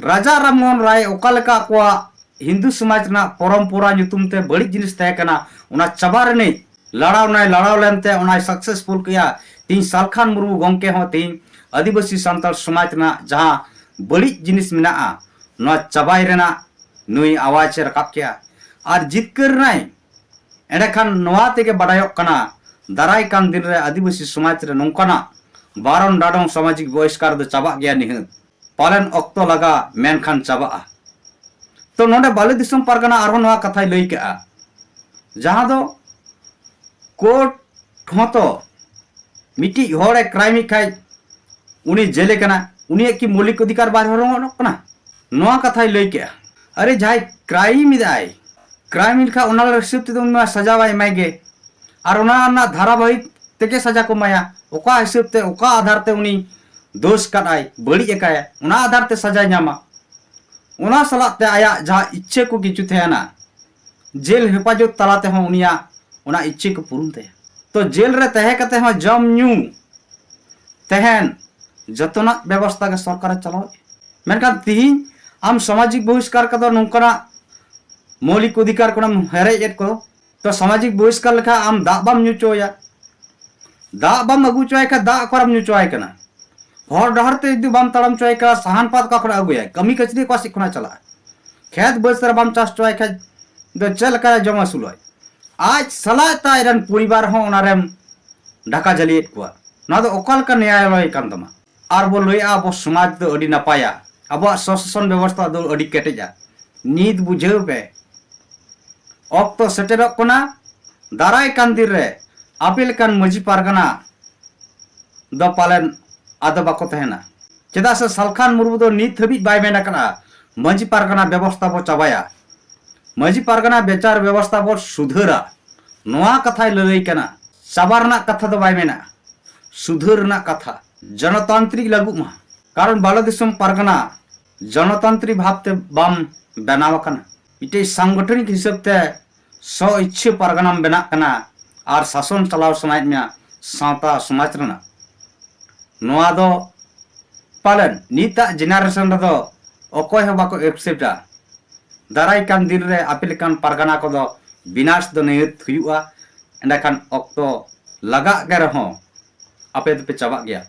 ᱨᱟᱡᱟ ᱨᱟᱢᱢᱳᱦᱚᱱ ᱨᱟᱭ ᱚᱠᱟ ᱞᱮᱠᱟ ᱟᱠᱚᱣᱟᱜ ᱦᱤᱱᱫᱩ ᱥᱚᱢᱟᱡᱽ ᱨᱮᱱᱟᱜ ᱯᱚᱨᱚᱢᱯᱚᱨᱟ ᱧᱩᱛᱩᱢ ᱛᱮ ᱵᱟᱹᱲᱤᱡ ᱡᱤᱱᱤᱥ ᱛᱟᱦᱮᱸ ᱠᱟᱱᱟ, ᱚᱱᱟ ᱪᱟᱵᱟ ᱨᱤᱱᱤᱡ ᱞᱟᱲᱟᱣ ᱱᱟᱭ, ᱞᱟᱲᱟᱣ ᱞᱮᱱᱛᱮ ᱚᱱᱟᱭ ᱥᱟᱠᱥᱮᱥᱯᱷᱩᱞ ᱠᱮᱜᱼᱟ᱾ ᱛᱤᱦᱤᱧ ᱥᱟᱞᱠᱷᱟᱱ ᱢᱩᱨᱢᱩ ᱜᱚᱢᱠᱮ ᱦᱚᱸ ᱛᱤᱦᱤᱧ ᱟᱹᱫᱤᱵᱟᱹᱥᱤ ᱥᱟᱱᱛᱟᱲ ᱥᱚᱢᱟᱡᱽ ᱨᱮᱱᱟᱜ ᱡᱟᱦᱟᱸ ᱵᱟᱹᱲᱤᱡ ᱡᱤᱱᱤᱥ ᱢᱮᱱᱟᱜᱼᱟ, ᱱᱚᱣᱟ ᱪᱟᱵᱟᱭ ᱨᱮᱱᱟᱜ ᱱᱩᱭ ᱟᱣᱟᱡᱽ ᱮ ᱨᱟᱠᱟᱵ ᱠᱮᱜᱼᱟ ᱟᱨ ᱡᱤᱛᱠᱟᱹᱨ ᱮᱱᱟᱭ᱾ ᱮᱸᱰᱮᱠᱷᱟᱱ ᱱᱚᱣᱟ ᱛᱮᱜᱮ ᱵᱟᱰᱟᱭᱚᱜ ᱠᱟᱱᱟ, ᱫᱟᱨᱟᱭ ᱠᱟᱱ ᱫᱤᱱ ᱨᱮ ᱟᱹᱫᱤᱵᱟᱹᱥᱤ ᱥᱚᱢᱟᱡᱽ ᱨᱮ ᱱᱚᱝᱠᱟᱱᱟᱜ ᱵᱟᱨᱚᱱ ᱰᱟᱰᱚᱢ ᱥᱟᱢᱟᱡᱤᱠ ᱵᱚᱦᱤᱥᱠᱟᱨ ᱫᱚ ᱪᱟᱵᱟᱜ ᱜᱮᱭᱟ ᱱᱤᱦᱟᱹᱛ᱾ ᱯᱟᱞᱮᱱ ᱚᱠᱛᱚ ᱞᱟᱜᱟ, ᱢᱮᱱᱠᱷᱟᱱ ᱪᱟᱵᱟᱜᱼᱟ᱾ ᱛᱚ ᱱᱚᱰᱮ ᱵᱟᱞᱮ ᱫᱤᱥᱚᱢ ᱯᱟᱨᱜᱟᱱᱟ ᱟᱨᱦᱚᱸ ᱱᱚᱣᱟ ᱠᱟᱛᱷᱟᱭ ᱞᱟᱹᱭ ᱠᱟᱜᱼᱟ, ᱡᱟᱦᱟᱸ ᱫᱚ ᱠᱳᱨᱴ ᱦᱚᱸᱛᱚ ᱢᱤᱫᱴᱤᱡ ᱦᱚᱲᱮ ᱠᱨᱟᱭᱤᱢᱮᱫ ᱠᱷᱟᱡ ᱩᱱᱤ ᱡᱮᱞᱮ ᱠᱟᱱᱟ, ᱩᱱᱤᱭᱟᱜ ᱠᱤ ᱢᱳᱣᱞᱤᱠ ᱚᱫᱷᱤᱠᱟᱨ ᱵᱟᱭ ᱦᱚᱨᱚᱜᱚᱜ ᱠᱟᱱᱟ? ᱱᱚᱣᱟ ᱠᱟᱛᱷᱟᱭ ᱞᱟᱹᱭ ᱠᱮᱜᱼᱟ᱾ ᱟᱨᱮ ᱡᱟᱦᱟᱸᱭ ᱠᱨᱟᱭᱤᱢ ᱮᱫᱟᱭ, ᱠᱨᱟᱭᱤᱢ ᱞᱮᱠᱷᱟᱱ ᱚᱱᱟ ᱦᱤᱥᱟᱹᱵ ᱛᱮᱫᱚ ᱩᱱᱤ ᱢᱟ ᱥᱟᱡᱟ ᱵᱟᱭ ᱮᱢᱟᱭ ᱜᱮ, ᱟᱨ ᱚᱱᱟ ᱨᱮᱱᱟᱜ ᱫᱷᱟᱨᱟᱵᱟᱦᱤᱠ ᱛᱮᱜᱮ ᱥᱟᱡᱟ ᱠᱚ ᱮᱢᱟᱭᱟ᱾ ᱚᱠᱟ ᱦᱤᱥᱟᱹᱵ ᱛᱮ, ᱚᱠᱟ ᱟᱫᱷᱟᱨ ᱛᱮ ᱩᱱᱤ ᱫᱳᱥ ᱠᱟᱫᱟᱭ, ᱵᱟᱹᱲᱤᱡ ᱟᱠᱟᱭᱟ, ᱚᱱᱟ ᱟᱫᱷᱟᱨ ᱛᱮ ᱥᱟᱡᱟᱭ ᱧᱟᱢᱟ᱾ ᱚᱱᱟ ᱥᱟᱞᱟᱜ ᱛᱮ ᱟᱭᱟᱜ ᱡᱟᱦᱟᱸ ᱤᱪᱪᱷᱟᱹ ᱠᱚ ᱠᱤᱪᱷᱩ ᱛᱟᱦᱮᱱᱟ, ᱡᱮᱞ ᱦᱮᱯᱟᱡᱚᱛ ᱛᱟᱞᱟ ᱛᱮᱦᱚᱸ ᱩᱱᱤᱭᱟᱜ ᱚᱱᱟ ᱤᱪᱪᱷᱟᱹ ᱠᱚ ᱯᱩᱨᱩᱱ ᱛᱟᱭᱟ᱾ ᱛᱚ ᱡᱮᱞ ᱨᱮ ᱛᱟᱦᱮᱸ ᱠᱟᱛᱮ ᱦᱚᱸ ᱡᱚᱢ ᱧᱩ ᱛᱟᱦᱮᱱ ᱡᱚᱛᱚᱱᱟᱜ ᱵᱮᱵᱚᱥᱛᱷᱟ ᱜᱮ ᱥᱚᱨᱠᱟᱨᱮ ᱪᱟᱞᱟᱣᱮᱫ᱾ ᱢᱮᱱᱠᱷᱟᱱ ᱛᱤᱦᱤᱧ ᱟᱢ ᱥᱟᱢᱟᱡᱤᱠ ᱵᱚᱦᱤᱥᱠᱟᱨ ᱠᱚᱫᱚ ᱱᱚᱝᱠᱟᱱᱟᱜ ᱢᱳᱣᱞᱤᱠ ᱚᱫᱷᱤᱠᱟᱨ ᱠᱷᱚᱱᱮᱢ ᱦᱮᱨᱮᱡ ᱮᱫ ᱠᱚ, ᱛᱚ ᱥᱟᱢᱟᱡᱤᱠ ᱵᱚᱦᱤᱥᱠᱟᱨ ᱞᱮᱠᱷᱟᱱ ᱟᱢ ᱫᱟᱜ ᱵᱟᱢ ᱧᱩ ᱦᱚᱪᱚᱣᱟᱭᱟ, ᱫᱟᱜ ᱵᱟᱢ ᱟᱹᱜᱩ ᱦᱚᱪᱚᱣᱟᱭ ᱠᱷᱟᱱ ᱫᱟᱜ ᱚᱠᱟᱨᱮᱢ ᱧᱩ ᱦᱚᱪᱚᱣᱟᱭ ᱠᱟᱱᱟ? ᱦᱚᱨ ᱰᱟᱦᱟᱨ ᱛᱮ ᱡᱩᱫᱤ ᱵᱟᱢ ᱛᱟᱲᱟᱢ ᱦᱚᱪᱚᱣᱟᱭ ᱠᱷᱟᱱ ᱥᱟᱦᱟᱱ ᱯᱟᱛ ᱚᱠᱟ ᱠᱷᱚᱱᱟᱜ ᱟᱹᱜᱩᱭᱟᱭ? ᱠᱟᱹᱢᱤ ᱠᱟᱹᱥᱱᱤ ᱚᱠᱟ ᱥᱮᱫ ᱠᱷᱚᱱᱟᱜ ᱪᱟᱞᱟᱜᱼᱟ? ᱠᱷᱮᱛ ᱵᱟᱹᱫᱽ ᱨᱮ ᱵᱟᱢ ᱪᱟᱥ ᱦᱚᱪᱚᱣᱟᱭ ᱠᱷᱟᱡ ᱫᱚ ᱪᱮᱫ ᱞᱮᱠᱟᱭ ᱡᱚᱢ ᱟᱹᱥᱩᱞᱚᱜᱼᱟᱭ? ᱟᱡ ᱥᱟᱞᱟᱜ ᱛᱮ ᱟᱡ ᱨᱮᱱ ᱯᱚᱨᱤᱵᱟᱨ ᱦᱚᱸ ᱚᱱᱟᱨᱮᱢ ᱰᱷᱟᱠᱟ ᱡᱷᱟᱹᱞᱤᱭᱮᱫ ᱠᱚᱣᱟ᱾ ᱱᱚᱣᱟ ᱫᱚ ᱚᱠᱟ ᱞᱮᱠᱟ ᱱᱮᱭᱟᱭ ᱠᱟᱱ ᱛᱟᱢᱟ? ᱟᱨ ᱵᱚ ᱞᱟᱹᱭᱮᱜᱼᱟ, ᱟᱵᱚ ᱥᱚᱢᱟᱡᱽ ᱫᱚ ᱟᱹᱰᱤ ᱱᱟᱯᱟᱭᱟ, ᱟᱵᱚᱣᱟᱜ ᱥᱚᱥᱟᱥᱚᱱ ᱵᱮᱵᱚᱥᱛᱷᱟ ᱫᱚ ᱟᱹᱰᱤ ᱠᱮᱴᱮᱡᱟ᱾ ᱱᱤᱛ ᱵᱩᱡᱷᱟᱹᱣ ᱯᱮ, ᱚᱠᱛᱚ ᱥᱮᱴᱮᱨᱚᱜ ᱠᱟᱱᱟ, ᱫᱟᱨᱟᱭ ᱠᱟᱱ ᱫᱤᱱ ᱨᱮ ᱟᱯᱮ ᱞᱮᱠᱟᱱ ᱢᱟᱹᱡᱷᱤ ᱯᱟᱨᱜᱟᱱᱟ ᱫᱚ ᱯᱟᱞᱮᱱ ᱟᱫᱚ ᱵᱟᱠᱚ ᱛᱟᱦᱮᱱᱟ᱾ ᱪᱮᱫᱟᱜ ᱥᱮ ᱥᱟᱞᱠᱷᱟᱱ ᱢᱩᱨᱢᱩ ᱫᱚ ᱱᱤᱛ ᱦᱟᱹᱵᱤᱡ ᱵᱟᱭ ᱢᱮᱱ ᱟᱠᱟᱫᱼᱟ ᱢᱟᱹᱡᱷᱤ ᱯᱟᱨᱜᱟᱱᱟ ᱵᱮᱵᱚᱥᱛᱷᱟ ᱵᱚ ᱪᱟᱵᱟᱭᱟ, ᱢᱟᱹᱡᱷᱤ ᱯᱟᱨᱜᱟᱱᱟ ᱵᱮᱪᱟᱨ ᱵᱮᱵᱚᱥᱛᱷᱟ ᱵᱚ ᱥᱩᱫᱷᱟᱹᱨᱟ, ᱱᱚᱣᱟ ᱠᱟᱛᱷᱟᱭ ᱞᱟᱹᱞᱟᱹᱭ ᱠᱟᱱᱟ᱾ ᱪᱟᱵᱟ ᱨᱮᱱᱟᱜ ᱠᱟᱛᱷᱟ ᱫᱚ ᱵᱟᱭ ᱢᱮᱱᱟ, ᱥᱩᱫᱷᱟᱹᱨ ᱨᱮᱱᱟᱜ ᱠᱟᱛᱷᱟ, ᱡᱚᱱᱚᱛᱟᱱᱛᱨᱤᱠ ᱞᱟᱹᱜᱩᱜ ᱢᱟ᱾ ᱠᱟᱨᱚᱱ ᱵᱟᱞᱮ ᱫᱤᱥᱚᱢ ᱯᱟᱨᱜᱟᱱᱟ ᱡᱚᱱᱚᱛᱟᱱᱛᱨᱤᱠ ᱵᱷᱟᱵᱽ ᱛᱮ ᱵᱟᱢ ᱵᱮᱱᱟᱣ ᱟᱠᱟᱱᱟ, ᱢᱤᱫᱴᱮᱡ ᱥᱟᱝᱜᱚᱴᱷᱚᱱᱤᱠ ᱦᱤᱥᱟᱹᱵ ᱛᱮ ᱥᱚ ᱤᱪᱪᱷᱟᱹ ᱯᱟᱨᱜᱟᱱᱟᱢ ᱵᱮᱱᱟᱜ ᱠᱟᱱᱟ ᱟᱨ ᱥᱟᱥᱚᱱ ᱪᱟᱞᱟᱣ ᱥᱟᱱᱟᱭᱮᱫ ᱢᱮᱭᱟ ᱥᱟᱶᱛᱟ ᱥᱚᱢᱟᱡᱽ ᱨᱮᱱᱟᱜ᱾ ᱱᱚᱣᱟ ᱫᱚ ᱯᱟᱞᱮᱱ ᱱᱤᱛᱟᱜ ᱡᱮᱱᱟᱨᱮᱥᱚᱱ ᱨᱮᱫᱚ ᱚᱠᱚᱭ ᱦᱚᱸ ᱵᱟᱠᱚ ᱮᱠᱥᱮᱯᱴᱟ᱾ ᱫᱟᱨᱟᱭ ᱠᱟᱱ ᱫᱤᱱ ᱨᱮ ᱟᱯᱮ ᱞᱮᱠᱟᱱ ᱯᱟᱨᱜᱟᱱᱟ ᱠᱚᱫᱚ ᱵᱤᱱᱟᱥ ᱫᱚ ᱱᱤᱦᱟᱹᱛ ᱦᱩᱭᱩᱜᱼᱟ᱾ ᱮᱸᱰᱮᱠᱷᱟᱱ ᱚᱠᱛᱚ ᱞᱟᱜᱟᱜ ᱜᱮ ᱨᱮᱦᱚᱸ ᱟᱯᱮ ᱫᱚᱯᱮ ᱪᱟᱵᱟᱜ ᱜᱮᱭᱟ᱾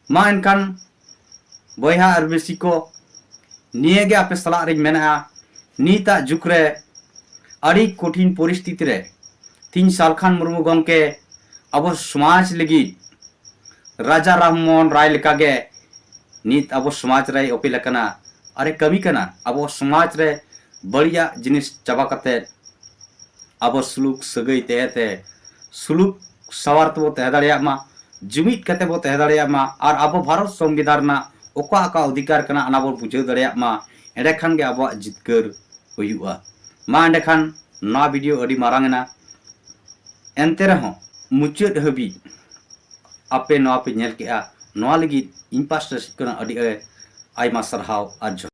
ᱢᱟ ᱮᱱᱠᱷᱟᱱ ᱵᱚᱭᱦᱟ ᱟᱨ ᱢᱤᱥᱤ ᱠᱚ, ᱱᱤᱭᱟᱹ ᱜᱮ ᱟᱯᱮ ᱥᱟᱞᱟᱜ ᱨᱤᱧ ᱢᱮᱱᱮᱜᱼᱟ, ᱱᱤᱛᱟᱜ ᱡᱩᱜᱽ ᱨᱮ ᱟᱹᱰᱤ ᱠᱚᱴᱷᱤᱱ ᱯᱚᱨᱤᱥᱛᱷᱤᱛᱤ ᱨᱮ ᱛᱤᱦᱤᱧ ᱥᱟᱞᱠᱷᱟᱱ ᱢᱩᱨᱢᱩ ᱜᱚᱢᱠᱮ ᱟᱵᱚ ᱥᱚᱢᱟᱡᱽ ᱞᱟᱹᱜᱤᱫ ᱨᱟᱡᱟ ᱨᱟᱢ ᱢᱳᱦᱚᱱ ᱨᱟᱭ ᱞᱮᱠᱟᱜᱮ ᱱᱤᱛ ᱟᱵᱚ ᱥᱚᱢᱟᱡᱽ ᱨᱮᱭ ᱚᱯᱮᱞ ᱟᱠᱟᱱᱟ ᱟᱨᱮ ᱠᱟᱹᱢᱤ ᱠᱟᱱᱟ᱾ ᱟᱵᱚ ᱥᱚᱢᱟᱡᱽ ᱨᱮ ᱵᱟᱹᱲᱤᱡᱟᱜ ᱡᱤᱱᱤᱥ ᱪᱟᱵᱟ ᱠᱟᱛᱮ ᱟᱵᱚ ᱥᱩᱞᱩᱠ ᱥᱟᱹᱜᱟᱹᱭ ᱛᱮ ᱛᱮ ᱥᱩᱞᱩᱠ ᱥᱟᱶᱟᱨ ᱛᱮᱵᱚ ᱛᱟᱦᱮᱸ ᱫᱟᱲᱮᱭᱟᱜ ᱢᱟ, ᱡᱩᱢᱤᱫ ᱠᱟᱛᱮ ᱵᱚ ᱛᱟᱦᱮᱸ ᱫᱟᱲᱮᱭᱟᱜ ᱢᱟ, ᱟᱨ ᱟᱵᱚ ᱵᱷᱟᱨᱚᱛ ᱥᱚᱝᱵᱤᱫᱷᱟᱱ ᱨᱮᱱᱟᱜ ᱚᱠᱟ ᱚᱠᱟ ᱚᱫᱷᱤᱠᱟᱨ ᱠᱟᱱᱟ ᱚᱱᱟ ᱵᱚᱱ ᱵᱩᱡᱷᱟᱹᱣ ᱫᱟᱲᱮᱭᱟᱜ ᱢᱟ᱾ ᱮᱸᱰᱮᱠᱷᱟᱱ ᱜᱮ ᱟᱵᱚᱣᱟᱜ ᱡᱤᱛᱠᱟᱹᱨ ᱦᱩᱭᱩᱜᱼᱟ᱾ ᱢᱟ ᱮᱸᱰᱮᱠᱷᱟᱱ ᱱᱚᱣᱟ ᱵᱷᱤᱰᱤᱭᱳ ᱟᱹᱰᱤ ᱢᱟᱨᱟᱝ ᱮᱱᱟ, ᱮᱱᱛᱮ ᱨᱮᱦᱚᱸ ᱢᱩᱪᱟᱹᱫ ᱦᱟᱹᱵᱤᱡ ᱟᱯᱮ ᱱᱚᱣᱟ ᱯᱮ ᱧᱮᱞ ᱠᱮᱜᱼᱟ, ᱱᱚᱣᱟ ᱞᱟᱹᱜᱤᱫ ᱤᱧ ᱯᱟᱥᱴᱟ ᱥᱮᱫ ᱠᱷᱚᱱᱟᱜ ᱟᱹᱰᱤ ᱟᱭᱢᱟ ᱥᱟᱨᱦᱟᱣ ᱟᱨ ᱡᱚᱦᱟᱨ᱾